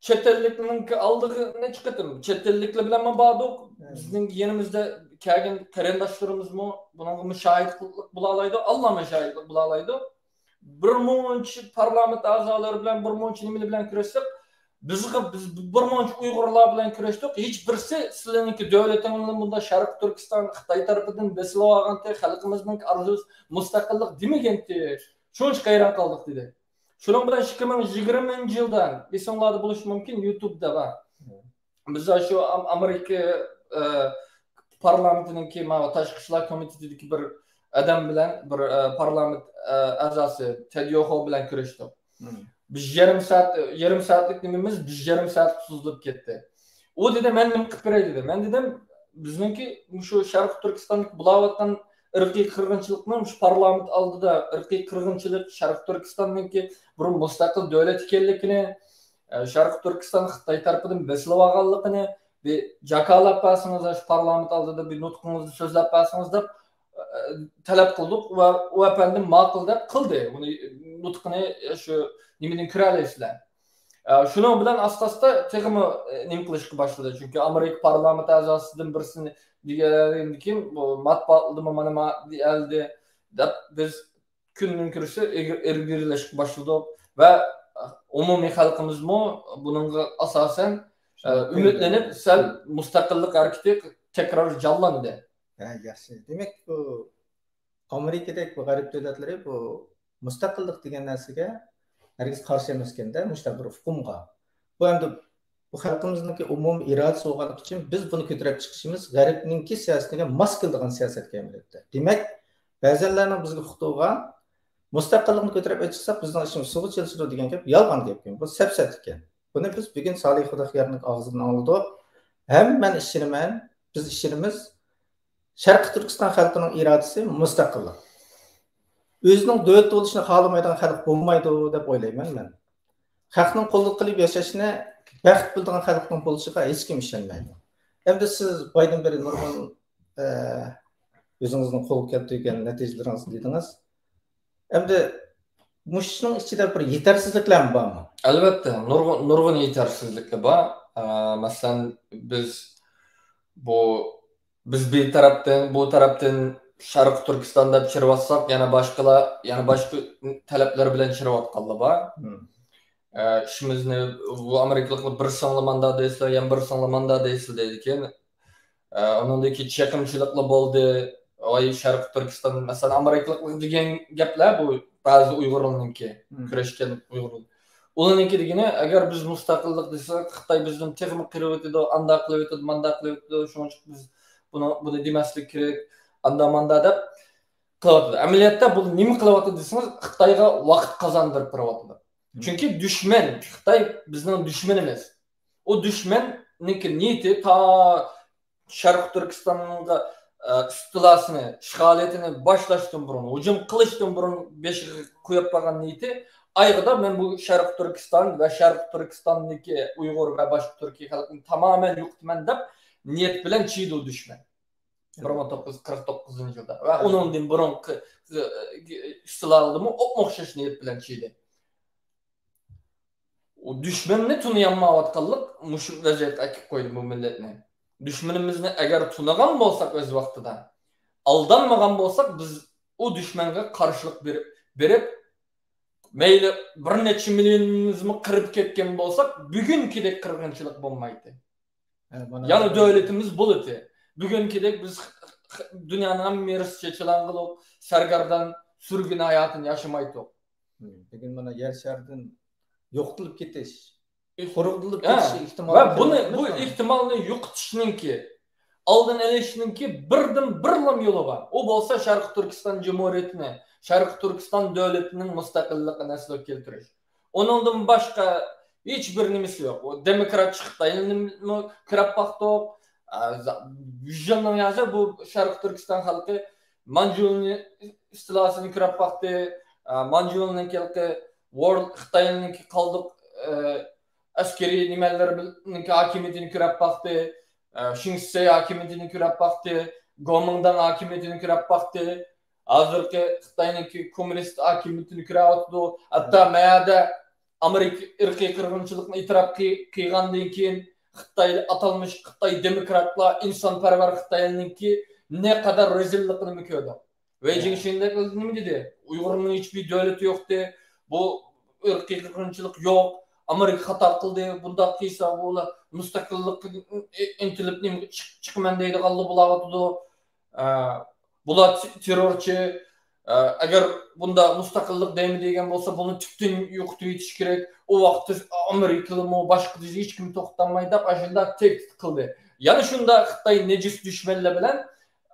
چەت ئەللىكنىڭكى ئالدىغا نەچچە قېتىم، چەت ئەللىكلەر بىلەنمۇ باردۇق. ھە. بىزنىڭ يېنىمىزدا كەلگەن قېرىنداشلىرىمىزمۇ بۇنىڭغا مۇشاھىدلىق بولالايدۇ، ئاللا مۇشاھىدلىق بولالايدۇ. بىر مۇنچە پارلامېنت ئەزالىرى بىلەن، بىر مۇنچە نېمىلەر بىلەن كۆرۈشسەك، بىزغا، بىز بىر مۇنچە ئۇيغۇرلار بىلەن كۆرۈشتۇق، ھېچ بىرسى سىلەرنىڭكى دۆلىتىڭلارنى بۇنداق شەرقىي تۈركىستان خىتاي تەرىپىدىن بېسىلىۋالغانتى، خەلقىمىزنىڭ ئارزۇسى مۇستەقىللىق دېمىگەنتى. شۇنچە ھەيران قالدۇق، دېدى. شۇنىڭ بىلەن ئىككى مىڭ يىگىرمىنچى يىلدا، ئېسىڭلاردا بولۇشى مۇمكىن، يۇتۇبتا بار. بىز شۇ ئام-، ئامېرىكا، ئە، پارلامېنتىنىڭكى ماۋۇ تاشقى ئىشلار كومىتېتىدىكى بىر ئادەم بىلەن، بىر، ئە، پارلامېنت، ئە، ئەزاسى تېد يوخو بىلەن كۆرۈشتۇق. بىز يېرىم سائەت، يېرىم سائەتلىك نېمىمىز بىز يېرىم سائەتكە سوزۇلۇپ كەتتى. ئۇ دېدى، مەن نېمە قىلىپ بېرەي دېدى. مەن دېدىم، بىزنىڭكى مۇشۇ شەرقىي تۈركىستاندىكى بولاۋاتقان ئىرقىي قىرغىنچىلىقنىڭ مۇشۇ پارلامېنت ئالدىدا ئىرقىي قىرغىنچىلىق، شەرقىي تۈركىستاننىڭكى بۇرۇن مۇستەقىل دۆلەت ئىكەنلىكىنى، ئە، شەرقىي تۈركىستان خىتاي تەرىپىدىن بېسىلىۋالغانلىقىنى بىر جاكارلاپ بەرسىڭىز، شۇ پارلامېنت ئالدىدا بىر نۇتقىڭىزنى سۆزلەپ بەرسىڭىز دەپ، ئە، تەلەپ قىلدۇق ۋە ئۇ ئەپەندى ماقۇل دەپ قىلدى. ئۇنى نۇتقىنى شۇ نېمىدىن كۆرەلەيسىلەر. ئە، شۇنىڭ بىلەن ئاستا-ئاستا تېخىمۇ، ئە، نېمە قىلىشقا باشلىدى. چۈنكى ئامېرىكا پارلامېنت ئەزاسىدىن بىرسىنى دېگەندىن كېيىن، بۇ مەتبۇئاتلىرىمۇ مانا ما دېيەلدى دەپ، بىز كۈندىن كۈرىسى ئىلگىرىلەشكە باشلىدۇق ۋە ئومۇمىي خەلقىمىزمۇ بۇنىڭغا ئاساسەن، ئە، ئۈمىدلىنىپ، سەل مۇستەقىللىق ھەرىكىتى تەكرار جانلاندى. ھە، ياخشى. دېمەك، بۇ ئامېرىكىدەك بۇ غەرب دۆلەتلىرى بۇ مۇستەقىللىق دېگەن نەرسىگە ھەرگىز قارشى ئەمەسكەندە، مۇشۇنداق بىر ئۇقۇمغا. بۇ ئەمدى بۇ خەلقىمىزنىڭكى ئومۇمىي ئىرادىسى بولغانلىقى ئۈچۈن بىز بۇنى كۆتۈرۈپ چىقىشىمىز غەربنىڭكى سىياسىتىگە ماس كېلىدىغان سىياسەتكە ئەمەلىيەتتە. دېمەك، بەزەنلەرنىڭ بىزگە ئۇقتۇرغان مۇستەقىللىقنى كۆتۈرۈپ چىقساق بىزنىڭ ئىشىمىز سۇغا چىلىشىدۇ دېگەن گەپ يالغان گەپ. بۇ سەپسەتىكەن. بۇنى بىز بۈگۈن سالىھ خۇداخيارنىڭ ئاغزىدىن ئاڭلىدۇق. ھەم مەن ئىشىنىمەن، بىز ئىشىنىمىز. شەرقىي تۈركىستان خەلقىنىڭ ئىرادىسى مۇستەقىللىق. ئۆزىنىڭ دۆلەت بولۇشىنى خالىمايدىغان خەلق بولمايدۇ دەپ ئويلايمەن مەن. خەقنىڭ قۇللۇقى قىلىپ ياشاشنى بەخت بىلىدىغان خەلقنىڭ بولۇشىغا ھېچكىم ئىشەنمەيدۇ. ئەمدى سىز بايدىن بېرى نۇرغۇن، ئە، ئۆزىڭىزنىڭ قولغا كەلتۈرگەن نەتىجىلىرىڭىزنى دېدىڭىز. ئەمدى مۇشۇنىڭ ئىچىدە بىر يېتەرسىزلىكلەرمۇ بارمۇ؟ ئەلۋەتتە، نۇرغۇن، نۇرغۇن يېتەرسىزلىكلەر بار. ئە، مەسىلەن، بىز بۇ، بىز بىر تەرەپتىن، بۇ تەرەپتىن شەرقىي تۈركىستان دەپ چىرىۋاتساق، يەنە باشقىلار، يەنە باشقا تەلەپلەر بىلەن چىرىۋاتقانلار بار. مم. ئە، ئىشىمىزنى بۇ ئامېرىكىلىقلار بىر سىڭلىماندا دەيسىلەر، يەنە بىر سىڭلىماندا دەيسىلەر دەيدىكەن. ئە، ئۇنىڭدىن كېيىن چېقىمچىلىقلار بولدى. ۋاي، شەرقىي تۈركىستان، مەسىلەن، ئامېرىكىلىقلار دېگەن گەپلەر بۇ بەزى ئۇيغۇرلارنىڭكى، مم. كۈرەشكەن ئۇيغۇر. ئۇلارنىڭكى دېگىنى، ئەگەر بىز مۇستەقىللىق دېسەك، خىتاي بىزدىن تېخىمۇ قىرىۋېتىدۇ، ئانداق قىلىۋېتىدۇ، مانداق قىلىۋېتىدۇ، شۇنىڭ ئۈچۈن بىز بۇنى، بۇنى دېمەسلىك كېرەك، ئاندا ماندا دەپ قىلىۋاتىدۇ. ئەمەلىيەتتە بۇ نېمە قىلىۋاتىدۇ دېسىڭىز، خىتايغا ۋاقىت قازاندۇرۇپ بېرىۋاتىدۇ. مم. چۈنكى دۈشمەن، خىتاي بىزنىڭ دۈشمىنىمىز. ئۇ دۈشمەننىڭكى نىيىتى تا شەرقىي تۈركىستانغا، ئە، ئىستىلاسىنى، ئىشغالىيىتىنى باشلاشتىن بۇرۇن، ھۇجۇم قىلىشتىن بۇرۇن بېشىغا قويۇپ قالغان نىيىتى، ئايىغىدا مەن بۇ شەرقىي تۈركىستان ۋە شەرقىي تۈركىستاندىكى ئۇيغۇر ۋە باشقا تۈركىي خەلقنى تامامەن يوقىتىمەن دەپ نىيەت بىلەن چىدۇ دۈشمەن. بىر مىڭ توققۇز يۈز قىرىق توققۇزىنچى يىلدا ۋە ئۇنىڭدىن بۇرۇنقى، ئە، ئىستىلادىمۇ ئوپمۇ ئوخشاش نىيەت بىلەن چىدى. ئۇ دۈشمەننى تونۇيالمايۋاتقانلىق مۇشۇ ۋەزىيەتكە ئەكىپ قويدى بۇ مىللەتنى. دۈشمىنىمىزنى ئەگەر تونۇغان بولساق ئۆز ۋاقتىدا، ئالدانمىغان بولساق، بىز ئۇ دۈشمەنگە قارشىلىق بېرىپ، بېرىپ، مەيلى بىر نەچچە مىليونىمىزمۇ قىرىپ كەتكەن بولساق، بۈگۈنكىدەك قىرغىنچىلىق بولمايتتى. ھە، مانا يەنى دۆلىتىمىز بولىتى. بۈگۈنكىدەك بىز خ-، خ-، دۇنيانىڭ ھەممە يېرىسى چېچىلاڭغۇلۇق، سەرگەردان، سۈرگۈن ھاياتىنى ياشىمايتتۇق. بۈگۈن مانا يەر شارىدىن يوقىتىلىپ كېتىش، قۇرۇقلىنىپ كېتىشى ئېھتىمال. ۋە بۇنى، بۇ ئېھتىمالنى يوقىتىشنىڭكى، ئالدىنى ئېلىشنىڭكى بىردىن بىرلا يولى بار. ئۇ بولسا شەرقىي تۈركىستان جۇمھۇرىيىتىنى، شەرقىي تۈركىستان دۆلىتىنىڭ مۇستەقىللىقىنى ئەسلىگە كەلتۈرۈش. ئۇنىڭدىن باشقا ھېچ بىر نېمىسى يوق. ئۇ دېموكراتچى خىتاينىمۇ كىرەپ باقتۇق. ئە، زا-، يۈز يىلنىڭ يازى بۇ شەرقىي تۈركىستان خەلقى مانجۇنىڭ ئىستىلاسىنى كىرەپ باقتى. ئە، مانجۇنىڭ ھېلىقى ۋور-، خىتاينىڭكى قالدۇق، ئە، ئەسكىرىي نېمەلىرىنىڭكى ھاكىمىيىتىنى كۆرۈپ باقتى، ئە، شىڭ شىسەي ھاكىمىيىتىنى كۆرۈپ باقتى، گومىنداڭ ھاكىمىيىتىنى كۆرۈپ باقتى، ھازىرقى خىتاينىڭكى كوممۇنىست ھاكىمىيىتىنى كۆرۈۋاتىدۇ. ھەتتا مەيەدە ئامېرىكا ئىرقىي قىرغىنچىلىقنى ئېتىراپ قىل-، قىلغاندىن كېيىن خىتاي، ئاتالمىش خىتاي دېموكراتلار، ئىنسانپەرۋەر خىتاينىڭكى نەقەدەر رەزىللىقىنىمۇ كۆردۇق. ۋېي جىڭشىن نېمە دېدى؟ ئۇيغۇرنىڭ ھېچبىر دۆلىتى يوقتى. بۇ ئىرقىي قىرغىنچىلىق يوق. ئامېرىكا خاتا قىلدى. بۇنداق قىلسا بۇلار مۇستەقىللىققا ئىنتىلىپ نېمە چىق-، چىقىمەن دەيدىغانلا بولاۋاتىدۇ. ئە، بۇلار تېررورچى. ئە، ئەگەر بۇنداق مۇستەقىللىق دەيمەن دېگەن بولسا، بۇنى تۈپتىن يوقىتىۋېتىش كېرەك. ئۇ ۋاقىتتا ئامېرىكىلىمۇ، باشقا ھېچكىم توختالمايدۇ دەپ، ئاشۇنداق تەھدىت قىلدى. يەنە شۇنداق خىتاي نىجىس دۈشمەنلەر بىلەن،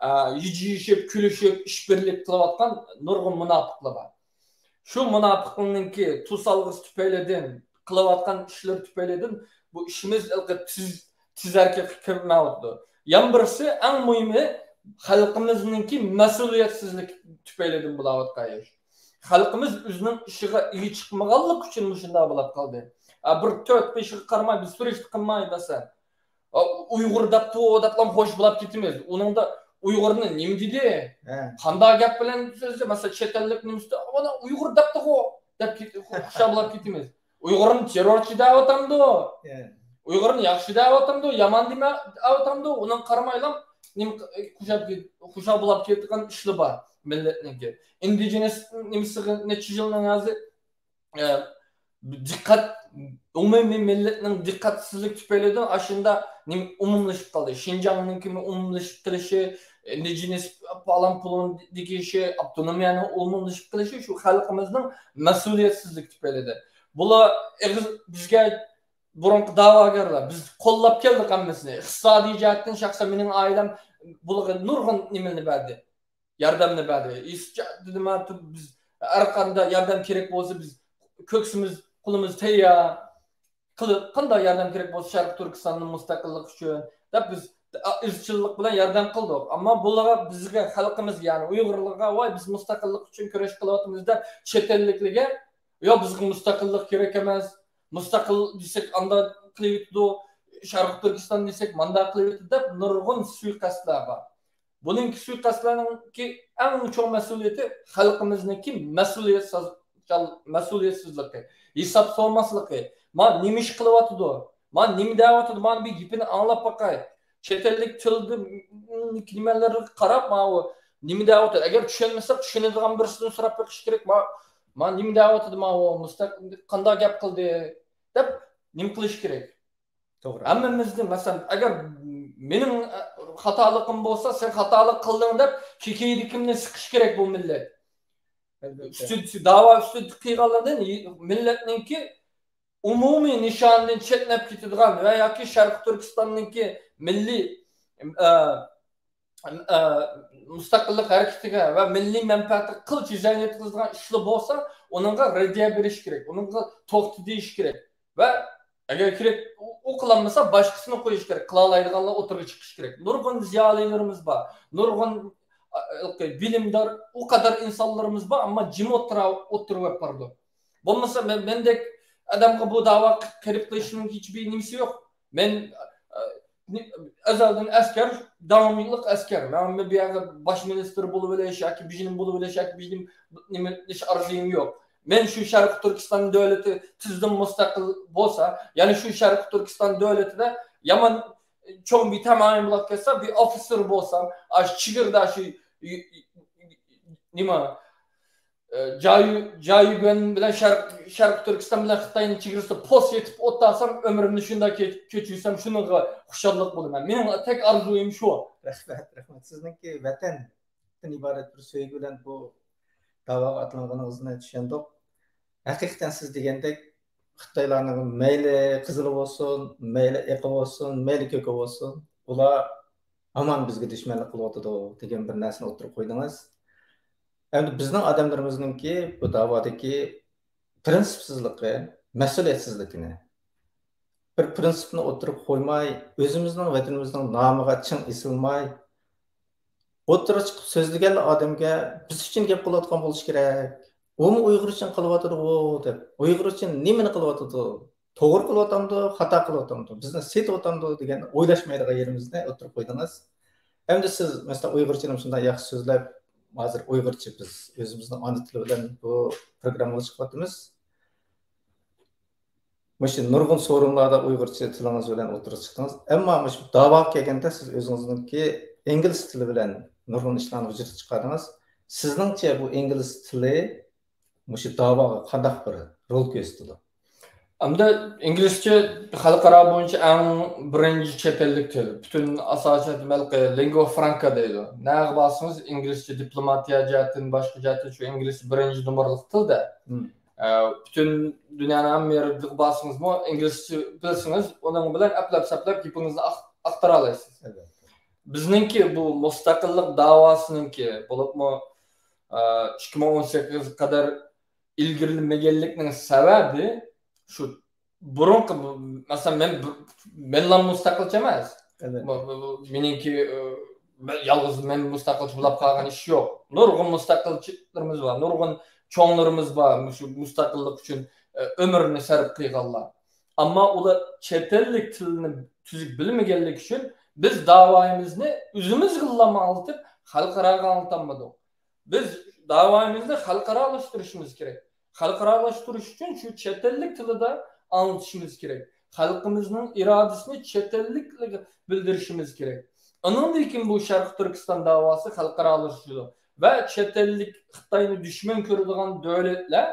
ئە، يېجىشىپ، كۈلۈشۈپ، ئىشبىرلىك قىلىۋاتقان نۇرغۇن مۇناپىقلار بار. شۇ مۇناپىقنىڭكى توسالغۇسى تۈپەيلىدىن، قىلىۋاتقان ئىشلىرى تۈپەيلىدىن بۇ ئىشىمىز ھېلىقى تېز، تېز ھەرىكەتكە كىرمەيۋاتىدۇ. يەنە بىرسى، ئەڭ مۇھىمى، خەلقىمىزنىڭكى مەسئۇلىيەتسىزلىك تۈپەيلىدىن بولاۋاتقان ئىش. خەلقىمىز ئۆزىنىڭ ئىشىغا ئىگە چىقمىغانلىقى ئۈچۈن مۇشۇنداق بولاپ قالدى. ئا، بىر تۆت بېشىغا قارىماي، بىز سۈرۈشتە قىلماي، مەسىلەن. ئۇيغۇر دەپتۇ دەپلا خوش بولاپ كېتىمىز. ئۇنىڭدا ئۇيغۇرنى نېمە دېدى؟ ھە. قانداق گەپ بىلەن سۆزلىدى؟ مەسىلەن، چەت ئەللىك نېمىسىدە، ئانا ئۇيغۇر دەپتىغۇ دەپ كېتىپ خۇشال بولاپ كېتىمىز. ئۇيغۇرنى تېررورچى دەۋاتامدۇ؟ ھە. ئۇيغۇرنى ياخشى دەۋاتامدۇ؟ يامان دېمە دەۋاتامدۇ؟ ئۇنىڭغا قارىمايلا نېمە خۇشال، خۇشال بولاپ كېتىدىغان ئىشلار بار مىللەتنىڭكى. ئىندىجېنىس نېمىسىغا نەچچە يىلنىڭ ھازىر ئە، دىققەت، ئومۇمىي مىللەتنىڭ دىققەتسىزلىك تۈپەيلىدىن ئاشۇنداق نېمە ئومۇملىشىپ قالدى. شىنجاڭنىڭكىمۇ ئومۇملىشىپ قېلىشى، ئىندىجېنىس پالان پۇلۇن دېگىشى، ئاپتونومىيەنىڭ ئومۇملىشىپ قېلىشى شۇ خەلقىمىزنىڭ مەسئۇلىيەتسىزلىكى تۈپەيلىدىن. بۇلار ئېغىز بىزگە بۇرۇنقى دەۋاگەرلەر، بىز قوللاپ كەلدۇق ھەممىسىنى. ئىقتىسادىي جەھەتتىن شەخسەن مېنىڭ ئائىلەم بۇلارغا نۇرغۇن نېمىنى بەردى، ياردەمنى بەردى. ئىسچا-، دېدىم، بىز ھەر قانداق ياردەم كېرەك بولسا، بىز كۆكسىمىز، قولىمىز تەييار. قىلىپ، قانداق ياردەم كېرەك بولسا شەرقىي تۈركىستاننىڭ مۇستەقىللىقى ئۈچۈن دەپ، بىز ئىزچىللىق بىلەن ياردەم قىلدۇق. ئەمما بۇلارغا، بىزگە، خەلقىمىزگە، يەنى ئۇيغۇرلارغا، ۋاي، بىز مۇستەقىللىق ئۈچۈن كۈرەش قىلىۋاتىمىز دەپ، چەت ئەللىكلەرگە، ياق، بىزگە مۇستەقىللىق كېرەك ئەمەس، مۇستەقىل دېسەك ئانداق قىلىۋېتىدۇ، شەرقىي تۈركىستان دېسەك مانداق قىلىۋېتىدۇ دەپ نۇرغۇن سۇيىقەستلەر بار. بۇنىڭكى سۇيىقەستلەرنىڭكى ئەڭ چوڭ مەسئۇلىيىتى خەلقىمىزنىڭكى مەسئۇلىيەتسىز-، مەسئۇلىيەتسىزلىكى، ھېساب سورىماسلىقى. ما نېمە ئىش قىلىۋاتىدۇ؟ ما نېمە دەۋاتىدۇ؟ مانا بىر گېپىنى ئاڭلاپ باقاي. چەت ئەللىك تىلدا نېمىلەرگە قاراپ، ماۋۇ نېمە دەۋاتىدۇ؟ ئەگەر چۈشەنمىسەك، چۈشىنىدىغان بىرسىدىن سوراپ بېقىش كېرەك. ما، ما نېمە دەۋاتىدۇ؟ ماۋۇ مۇستەق-، قانداق گەپ قىلدى؟ دەپ نېمە قىلىش كېرەك؟ توغرا. ھەممىمىزنى، مەسىلەن، ئەگەر مېنىڭ خاتالىقىم بولسا، سەن خاتالىق قىلدىڭ دەپ كېكىيدىكىمنى سىقىش كېرەك بۇ مىللەت. ئەلۋەتتە. ئۈستىدە، داۋا ئۈستىدە قىلغانلىرىدىن مىللەتنىڭكى ئومۇمىي نىشانىدىن چەتنەپ كېتىدىغان ۋە ياكى شەرقىي تۈركىستاننىڭكى مىللىي، ئە، ئە، مۇستەقىللىق ھەرىكىتىگە ۋە مىللىي مەنپەئەتكە قىلچە زىيان يەتكۈزىدىغان ئىشلار بولسا، ئۇنىڭغا رەددىيە بېرىش كېرەك، ئۇنىڭغا توختى دېيىش كېرەك. ۋە ئەگەر كېرەك، ئۇ، ئۇ قىلالمىسا، باشقىسىنى قويۇش كېرەك، قىلالايدىغانلار ئوتتۇرىغا چىقىشى كېرەك. نۇرغۇن زىيالىيلىرىمىز بار، نۇرغۇن، ئە، بىلىمدار، ئۇ قەدەر ئىنسانلىرىمىز بار، ئەمما جىم ئوتتۇرا-، ئوتتۇرىغا بارىدۇ. بولمىسا مەن، مەندەك ئادەمگە بۇ داۋا قىلىپ قېلىشنىڭ ھېچبىر نېمىسى يوق. مەن، ئە، ئەزەلدىن ئەسكەر، داۋاملىق ئەسكەر. مەن بۇ يەردە باش مىنىستىر بولۇۋېلىش ياكى بىر نېمە بولۇۋېلىش ياكى بىر نېمە، نېمە ئىش ئارزۇيۇم يوق. مەن شۇ شەرقىي تۈركىستان دۆلىتى تېزدىن مۇستەقىل بولسا، يەنى شۇ شەرقىي تۈركىستان دۆلىتىدە يامان چوڭ بىر تەمايىم بولۇپ كەتسە، بىر ئوفىتسېر بولسام، ئاشۇ چېگرىدا شۇ، نېمە، ئى، جايۈ-، جايۈگۈەن بىلەن شەرق-، شەرقىي تۈركىستان بىلەن خىتاينىڭ چېگرىسىدا پوست ئېتىپ ئولتۇرسام، ئۆمرۈمنى شۇنداق كە-، كۆچۈرسەم، شۇنىڭغا خۇشاللىق بولىمەن. مېنىڭ تەك ئارزۇيۇم شۇ. رەھمەت، رەھمەت. سىزنىڭكى ۋەتەندىن ئىبارەت بىر سۆيگۈ بىلەن بۇ داۋاغا ئاتلانغىنىڭىزنى چۈشەندۇق. ھەقىقەتەن سىز دېگەندەك، خىتايلارنىڭ مەيلى قىزىلى بولسۇن، مەيلى ئېقى بولسۇن، مەيلى كۆكى بولسۇن، ئۇلار ھامان بىزگە دۈشمەنلىك قىلىۋاتىدۇ دېگەن بىر نەرسىنى ئوتتۇرىغا قويدىڭىز. ئەمدى بىزنىڭ ئادەملىرىمىزنىڭكى بۇ داۋادىكى پىرىنسىپسىزلىقى، مەسئۇلىيەتسىزلىكىنى، بىر پىرىنسىپنى ئوتتۇرىغا قويماي، ئۆزىمىزنىڭ، ۋەتىنىمىزنىڭ نامىغا چىڭ ئېسىلماي، ئوتتۇرىغا چىقىپ سۆزلىگەنلا ئادەمگە بىز ئۈچۈن گەپ قىلىۋاتقان بولۇشى كېرەك. ئۇمۇ ئۇيغۇر ئۈچۈن قىلىۋاتىدىغۇ دەپ، ئۇيغۇر ئۈچۈن نېمىنى قىلىۋاتىدۇ؟ توغرا قىلىۋاتامدۇ، خاتا قىلىۋاتامدۇ، بىزنى سېتىۋاتامدۇ دېگەن ئويلاشمايدىغان يېرىمىزنى ئوتتۇرىغا قويدىڭىز. ئەمدى سىز، مەسىلەن، ئۇيغۇرچىنى شۇنداق ياخشى سۆزلەپ، ھازىر ئۇيغۇرچە بىز ئۆزىمىزنىڭ ئانا تىلى بىلەن بۇ پروگراممىغا چىقىۋاتىمىز. مۇشۇ نۇرغۇن سورۇنلاردا ئۇيغۇرچە تىلىڭىز بىلەن ئوتتۇرىغا چىقتىڭىز. ئەمما مۇشۇ داۋاغا كەلگەندە سىز ئۆزىڭىزنىڭكى ئىنگلىز تىلى بىلەن نۇرغۇن ئىشلارنى ۋۇجۇدقا چىقاردىڭىز. سىزنىڭچە بۇ ئىنگلىز تىلى مۇشۇ داۋاغا قانداق بىر رول كۆرسىتىدۇ؟ ئەمدى ئىنگلىزچە خەلقئارا بويىچە ئەڭ بىرىنچى چەت ئەللىك تىل. پۈتۈن ئاساسىي نېمە، لىنگۋا فرانكا دەيدۇ. نەگە بارسىڭىز ئىنگلىزچە، دىپلوماتىيە جەھەتتىن، باشقا جەھەتتىن شۇ ئىنگلىزچە بىرىنچى نومۇرلۇق تىلدە. مم. ئە، پۈتۈن دۇنيانىڭ ھەممە يېرىگە بارسىڭىزمۇ ئىنگلىزچە بىلسىڭىز، ئۇنىڭ بىلەن ئەپلەپ-سەپلەپ گېپىڭىزنى ئاق-، ئاختۇرالايسىز. ئەلۋەتتە. بىزنىڭكى بۇ مۇستەقىللىق داۋاسىنىڭكى بولۇپمۇ، ئە، ئىككى مىڭ ئون سەككىزگە قەدەر ئىلگىرىلىمىگەنلىكنىڭ سەۋەبى شۇ بۇرۇنقى، مەسىلەن، مەن، مەنلا مۇستەقىلچى ئەمەس. ئەلۋەتتە. بۇ، بۇ، بۇ مېنىڭكى، ئە، مەن يالغۇز مەن مۇستەقىلچى بولاپ قالغان ئىش يوق. نۇرغۇن مۇستەقىلچىلىرىمىز بار، نۇرغۇن چوڭلىرىمىز بار، مۇشۇ مۇستەقىللىق ئۈچۈن، ئە، ئۆمرىنى سەرپ قىلغانلار. ئەمما ئۇلار چەت ئەللىك تىلنى تۈزۈك بىلمىگەنلىكى ئۈچۈن بىز داۋايىمىزنى ئۆزىمىزگىلا ئاڭلىتىپ، خەلقئاراغا ئاڭلىتالمىدۇق. بىز داۋايىمىزنى خەلقئارالاشتۇرۇشىمىز كېرەك. خەلقئارالاشتۇرۇش ئۈچۈن شۇ چەت ئەللىك تىلىدا ئاڭلىتىشىمىز كېرەك. خەلقىمىزنىڭ ئىرادىسىنى چەت ئەللىكلەرگە بىلدۈرۈشىمىز كېرەك. ئۇنىڭدىن كېيىن بۇ شەرقىي تۈركىستان داۋاسى خەلقئارالىشىدۇ ۋە چەت ئەللىك خىتاينى دۈشمەن كۆرىدىغان دۆلەتلەر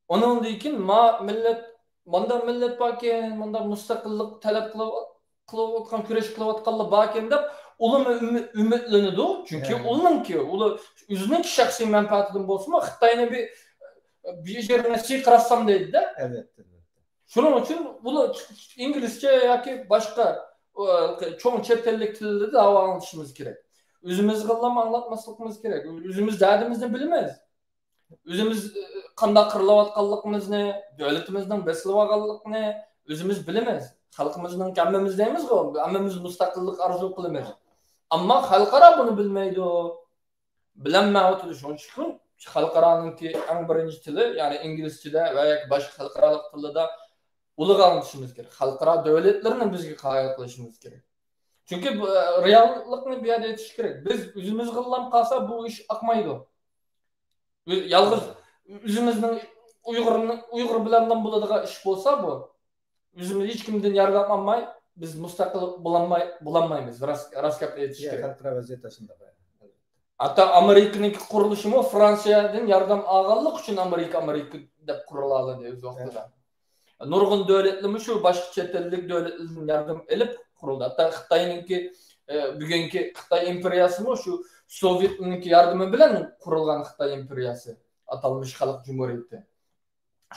ئۇنىڭدىن كېيىن ما مىللەت، مانداق مىللەت باركەن، مانداق مۇستەقىللىق تەلەپ قىلىپ، قىلىۋاتقان، كۈرەش قىلىۋاتقانلار باركەن دەپ، ئۇلىمۇ ئۈمىد-، ئۈمىدلىنىدۇ. چۈنكى ئۇلىنىڭكى، ئۇلى ئۆزىنىڭكى شەخسىي مەنپەئەتىدىن بولسىمۇ، خىتاينى بىر، بىر يېرىنى سىيقىراتسام دەيدۇ-دە. ئەلۋەتتە، ئەلۋەتتە. شۇنىڭ ئۈچۈن بۇلار ئىنگلىزچە ياكى باشقا، ئۇ، چوڭ چەت ئەللىك تىلدا داۋا ئاڭلىتىشىمىز كېرەك. ئۆزىمىزگىلا ئاڭلاتماسلىقىمىز كېرەك. ئۆزىمىز دەردىمىزنى بىلىمىز. ئۆزىمىز، ئى، قانداق قىرىلىۋاتقانلىقىمىزنى، دۆلىتىمىزنىڭ بېسىلىۋالغانلىقىنى ئۆزىمىز بىلىمىز. خەلقىمىزنىڭ، ھەممىمىز دەيمىزغۇ، ھەممىمىز مۇستەقىللىق ئارزۇ قىلىمىز. ئەمما خەلقئارا بۇنى بىلمەيدۇ. بىلەلمەيۋاتىدۇ. شۇنىڭ ئۈچۈن خەلقئارانىڭكى ئەڭ بىرىنچى تىلى، يەنى ئىنگلىزچىدە ۋە ياكى باشقا خەلقئارالىق تىلدا ئۇلارغا ئاڭلىتىشىمىز كېرەك. خەلقئارا دۆلەتلەرنى بىزگە قايىل قىلىشىمىز كېرەك. چۈنكى بۇ، ئە، رېئاللىقنى بۇ يەردە ئېيتىش كېرەك. بىز ئۆزىمىزگىلا قالسا بۇ ئىش ئاقمايدۇ. يالغۇز ئۆزىمىزنىڭ ئۇيغۇرنى، ئۇيغۇر بىلەنلا بولىدىغان ئىش بولسا بۇ، ئۆزىمىز ھېچ كىمدىن ياردەم ئالماي، بىز مۇستەقىل بولالماي، بولالمايمىز. راست، راست گەپ ئېيتىش يا، كېرەك. خەلقئارا ۋەزىيەت ئاشۇنداق. ھەتتا ئامېرىكىنىڭكى قۇرۇلۇشىمۇ فرانسىيەدىن ياردەم ئالغانلىق ئۈچۈن ئامېرىكا، ئامېرىكا دەپ قۇرۇلالىدى ئۆز ۋاقتىدا. نۇرغۇن دۆلەتلىرىمۇ شۇ باشقا چەت ئەللىك دۆلەتلەردىن ياردەم ئېلىپ قۇرۇلدى. ھەتتا خىتاينىڭكى، ئە، بۈگۈنكى خىتاي ئىمپېرىيەسىمۇ شۇ سوۋېتنىڭكى ياردىمى بىلەن قۇرۇلغان خىتاي ئىمپېرىيەسى، ئاتالمىش خەلق جۇمھۇرىيىتى.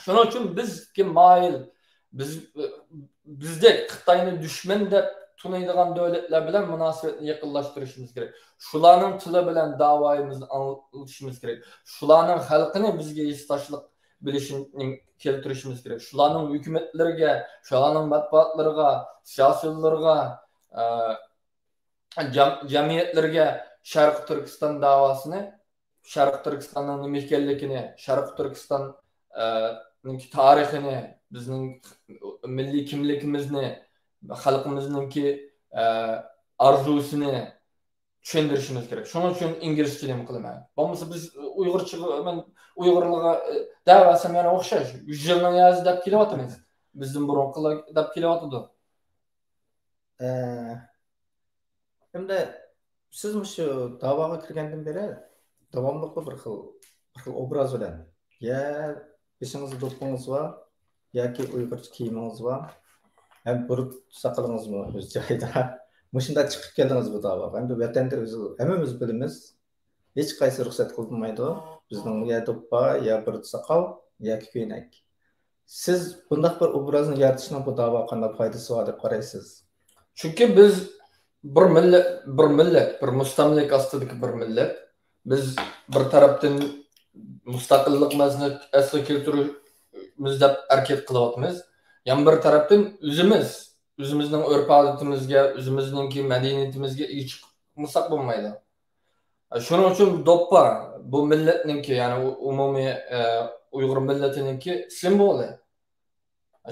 شۇنىڭ ئۈچۈن بىزگە مايىل، بىز، بىزدەك خىتاينى دۈشمەن دەپ تونۇيدىغان دۆلەتلەر بىلەن مۇناسىۋەتنى يېقىنلاشتۇرۇشىمىز كېرەك. شۇلارنىڭ تىلى بىلەن داۋايىمىزنى ئاڭلىتىشىمىز كېرەك. شۇلارنىڭ خەلقىنى بىزگە ھېسداشلىق بىلىشىنى كەلتۈرۈشىمىز كېرەك. شۇلارنىڭ ھۆكۈمەتلىرىگە، شۇلارنىڭ مەتبۇئاتلىرىغا، سىياسىيونلىرىغا، ئە، جەم-، جەمئىيەتلىرىگە شەرقىي تۈركىستان داۋاسىنى، شەرقىي تۈركىستاننىڭ نېمە ئىكەنلىكىنى، شەرقىي تۈركىستان، ئە، نىڭكى تارىخىنى، بىزنىڭ مىللىي كىملىكىمىزنى، خەلقىمىزنىڭكى، ئە، ئارزۇسىنى چۈشەندۈرۈشىمىز كېرەك. شۇنىڭ ئۈچۈن ئىنگلىزچە نېمە قىلىمەن؟ بولمىسا بىز ئۇيغۇرچىغا، مەن ئۇيغۇرلارغا، ئە، دەۋەرسەم يەنە ئوخشاش. يۈز يىلنىڭ يازى دەپ كېلىۋاتىمىز. بىزدىن بۇرۇنقىلار دەپ كېلىۋاتىدۇ. ئە، ئەمدى سىز مۇشۇ داۋاغا كىرگەندىن بېرى داۋاملىق بىر خىل، بىر خىل ئوبراز بىلەن، يا بېشىڭىزدا دوپپىڭىز بار، ياكى ئۇيغۇرچە كىيىمىڭىز بار، ھەم بۇرۇت ساقىلىڭىزمۇ ئۆز جايىدا. مۇشۇنداق چىقىپ كەلدىڭىز بۇ داۋاغا. ئەمدى ۋەتەندە ئۆزى، ھەممىمىز بىلىمىز، ھېچقايسى رۇخسەت قىلمايدۇ. بىزنىڭ يا دوپپا، يا بۇرۇت ساقال، ياكى كۆينەك. سىز بۇنداق بىر ئوبرازنى يارىتىشنىڭ بۇ داۋاغا قانداق پايدىسى بار دەپ قارايسىز؟ چۈنكى بىز بىر مىللەت، بىر مىللەت، بىر مۇستەملىكە ئاستىدىكى بىر مىللەت. بىز بىر تەرەپتىن مۇستەقىللىقىمىزنى ئەسلىگە كەلتۈرىمىز دەپ ھەرىكەت قىلىۋاتىمىز. يەنە بىر تەرەپتىن ئۆزىمىز، ئۆزىمىزنىڭ ئۆرپ-ئادىتىمىزگە، ئۆزىمىزنىڭكى مەدەنىيىتىمىزگە ئىگە چىقمىساق بولمايدۇ. شۇنىڭ ئۈچۈن دوپپا بۇ مىللەتنىڭكى، يەنى ئۇ-، ئومۇمىي، ئە، ئۇيغۇر مىللىتىنىڭكى سىمۋولى.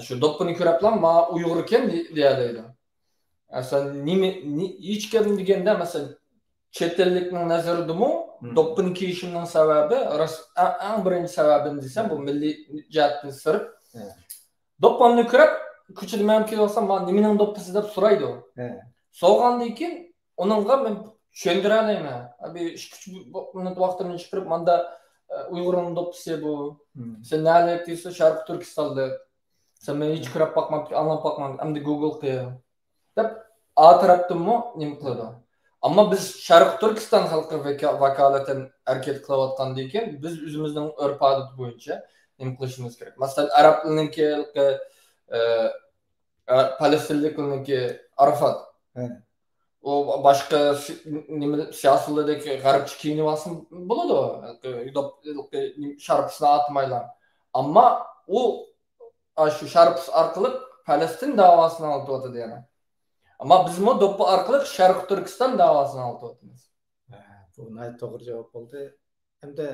شۇ دوپپىنى كۆرۈپلا، ما ئۇيغۇركەن دېيەلەيدۇ. ئە، سەن نېمە، نى-، ھېچكىم دېگەندە، مەسىلەن، چەت ئەللىكنىڭ نەزىرىدىمۇ مم. دوپپىنى كىيىشىمنىڭ سەۋەبى، راست، ئە-، ئەڭ بىرىنچى سەۋەبىنى دېسەم، بۇ مىللىي جەھەتتىن سىرت. ھە. دوپپامنى كۆرۈپ، كوچىدا مەن كېلىۋالسام، ما نېمىنىڭ دوپپىسى دەپ سورايدۇ. ھە. سورىغاندىن كېيىن، ئۇنىڭغا مەن چۈشەندۈرەلەيمەن. بىر ئىككى، ئۈچ مىنۇت ۋاقتىمنى چىقىرىپ، ماندا، ئە، ئۇيغۇرنىڭ دوپپىسى بۇ. مم. سەن نەلىك دېسە، شەرقىي تۈركىستانلىق. سەن مېنى ھېچ كۆرۈپ باقمامتىكەن، ئاڭلاپ باقمامتىكەن. ئەمدى گۇگل قىل دەپ، ئا تەرەپتىنمۇ نېمە قىلىدۇ. ئەمما بىز شەرقىي تۈركىستان خەلقىگە ۋاكالىتەن ھەرىكەت قىلىۋاتقاندىن كېيىن، بىز ئۆزىمىزنىڭ ئۆرپ-ئادىتى بويىچە نېمە قىلىشىمىز كېرەك. مەسىلەن، ئەرەبلەرنىڭكى، ئە، ئە، پەلەستىنلىكلەرنىڭكى ئارافات. ھە. ئۇ باشقا سى-، نېمە، سىياسىيونلاردەك غەربچە كىيىنىۋالسا بولىدۇ. شارپىسىنى ئاتمايلا. ئەمما ئۇ، ئا، شۇ شارپىسى ئارقىلىق پەلەستىن داۋاسىنى ئاڭلىتىۋاتىدۇ يەنە. ئەمما بىزمۇ دوپپا ئارقىلىق شەرقىي تۈركىستان داۋاسىنى ئاڭلىتىۋاتىمىز. ھە، بۇ ناھايىتى توغرا جاۋاب بولدى. ئەمدى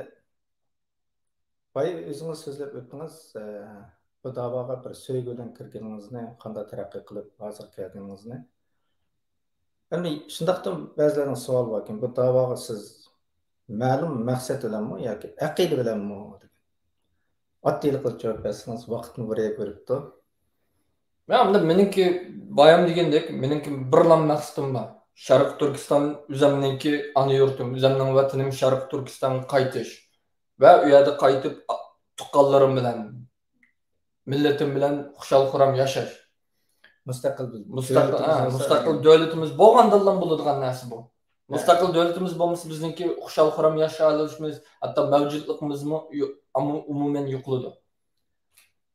بايا ئۆزىڭىز سۆزلەپ ئۆتتىڭىز، ئە، بۇ داۋاغا بىر سۆيگۈ بىلەن كىرگىنىڭىزنى، قانداق تەرەققىي قىلىپ ھازىر كەلگىنىڭىزنى. ئەمدى شۇنداقتىمۇ بەزىلەرنىڭ سوئالى باركەن، بۇ داۋاغا سىز مەلۇم مەقسەت بىلەنمۇ ياكى ئەقىدە بىلەنمۇ دېگەن. ئاددىيلا قىلىپ جاۋاب بەرسىڭىز، ۋاقىتمۇ بىر بېرىپتۇ. يا، ئەمدى مېنىڭكى بايام دېگەندەك، مېنىڭكى بىرلا مەقسىتىم بار. شەرقىي تۈركىستان ئۆزەمنىڭكى ئانا يۇرتۇم، ئۆزەمنىڭ ۋەتىنىم شەرقىي تۈركىستانغا قايتىش ۋە ئۇ يەردە قايتىپ، ئا-، تۇغقانلىرىم بىلەن، مىللىتىم بىلەن خۇشال-خۇرام ياشاش. مۇستەقىل بىز-، مۇستەقىل، دۆلىتىمىز ھە، بولسا مۇستەقىل دېگەن. دۆلىتىمىز بولغاندىلا بولىدىغان نەرسە بۇ. ھە. مۇستەقىل دۆلىتىمىز بولمىسا، بىزنىڭكى خۇشال-خۇرام ياشايالىشىمىز، ھەتتا مەۋجۇتلۇقىمىزمۇ يو-، ئەمۇ-، ئومۇمەن يوقىلىدۇ.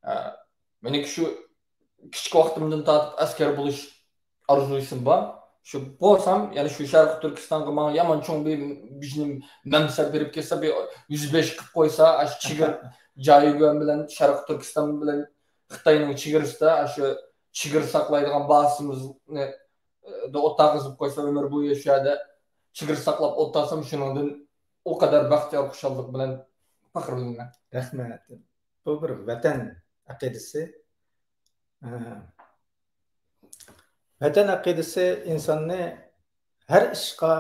ھە. مېنىڭكى شۇ كىچىك ۋاقتىمدىن تارتىپ ئەسكەر بولۇش ئارزۇيۇم بار. شۇ بولسام، يەنى شۇ شەرقىي تۈركىستانغا ماڭا يامان چوڭ بىر، بىر مەنسەپ بېرىپ كەتسە، بىر يۈز بەش قىلىپ قويسا، ئاشۇ چېگرا جايگۆن بىلەن شەرقىي تۈركىستان بىلەن خىتاينىڭ چېگرىسىدا، ئاشۇ چېگرا ساقلايدىغان بازىمىزنى، ئە، ئوتتۇرىغا قىزىپ قويسا، ئۆمۈر بويى شۇ يەردە چېگرا ساقلاپ ئولتۇرسام، شۇنىڭدىن ئۇ قەدەر بەختىيار، خۇشاللىق بىلەن پەخىرلىنىمەن. رەھمەت. بۇ بىر ۋەتەن ئەقىدىسى. ھە. ۋەتەن ئەقىدىسى ئىنساننى ھەر ئىشقا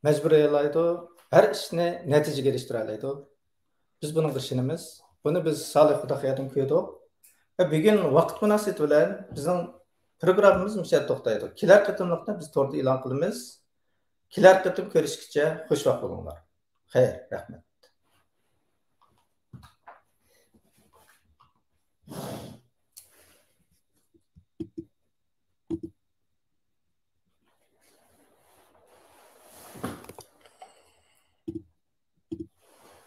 مەجبۇرلايدۇ، ھەر ئىشنى نەتىجىگە ئېرىشتۈرەلەيدۇ. بىز بۇنىڭغا ئىشىنىمىز. بۇنى بىز سالىھ خۇداخىيادىن كۆردۇق. ۋە بۈگۈن ۋاقىت مۇناسىۋىتى بىلەن بىزنىڭ پروگراممىمىز مۇشۇ يەردە توختايدۇ. كېلەر قېتىملىقنى بىز توردا ئېلان قىلىمىز. كېلەر قېتىم كۆرۈشكىچە خۇش ۋاقىت بولۇڭلار. خەير، رەھمەت.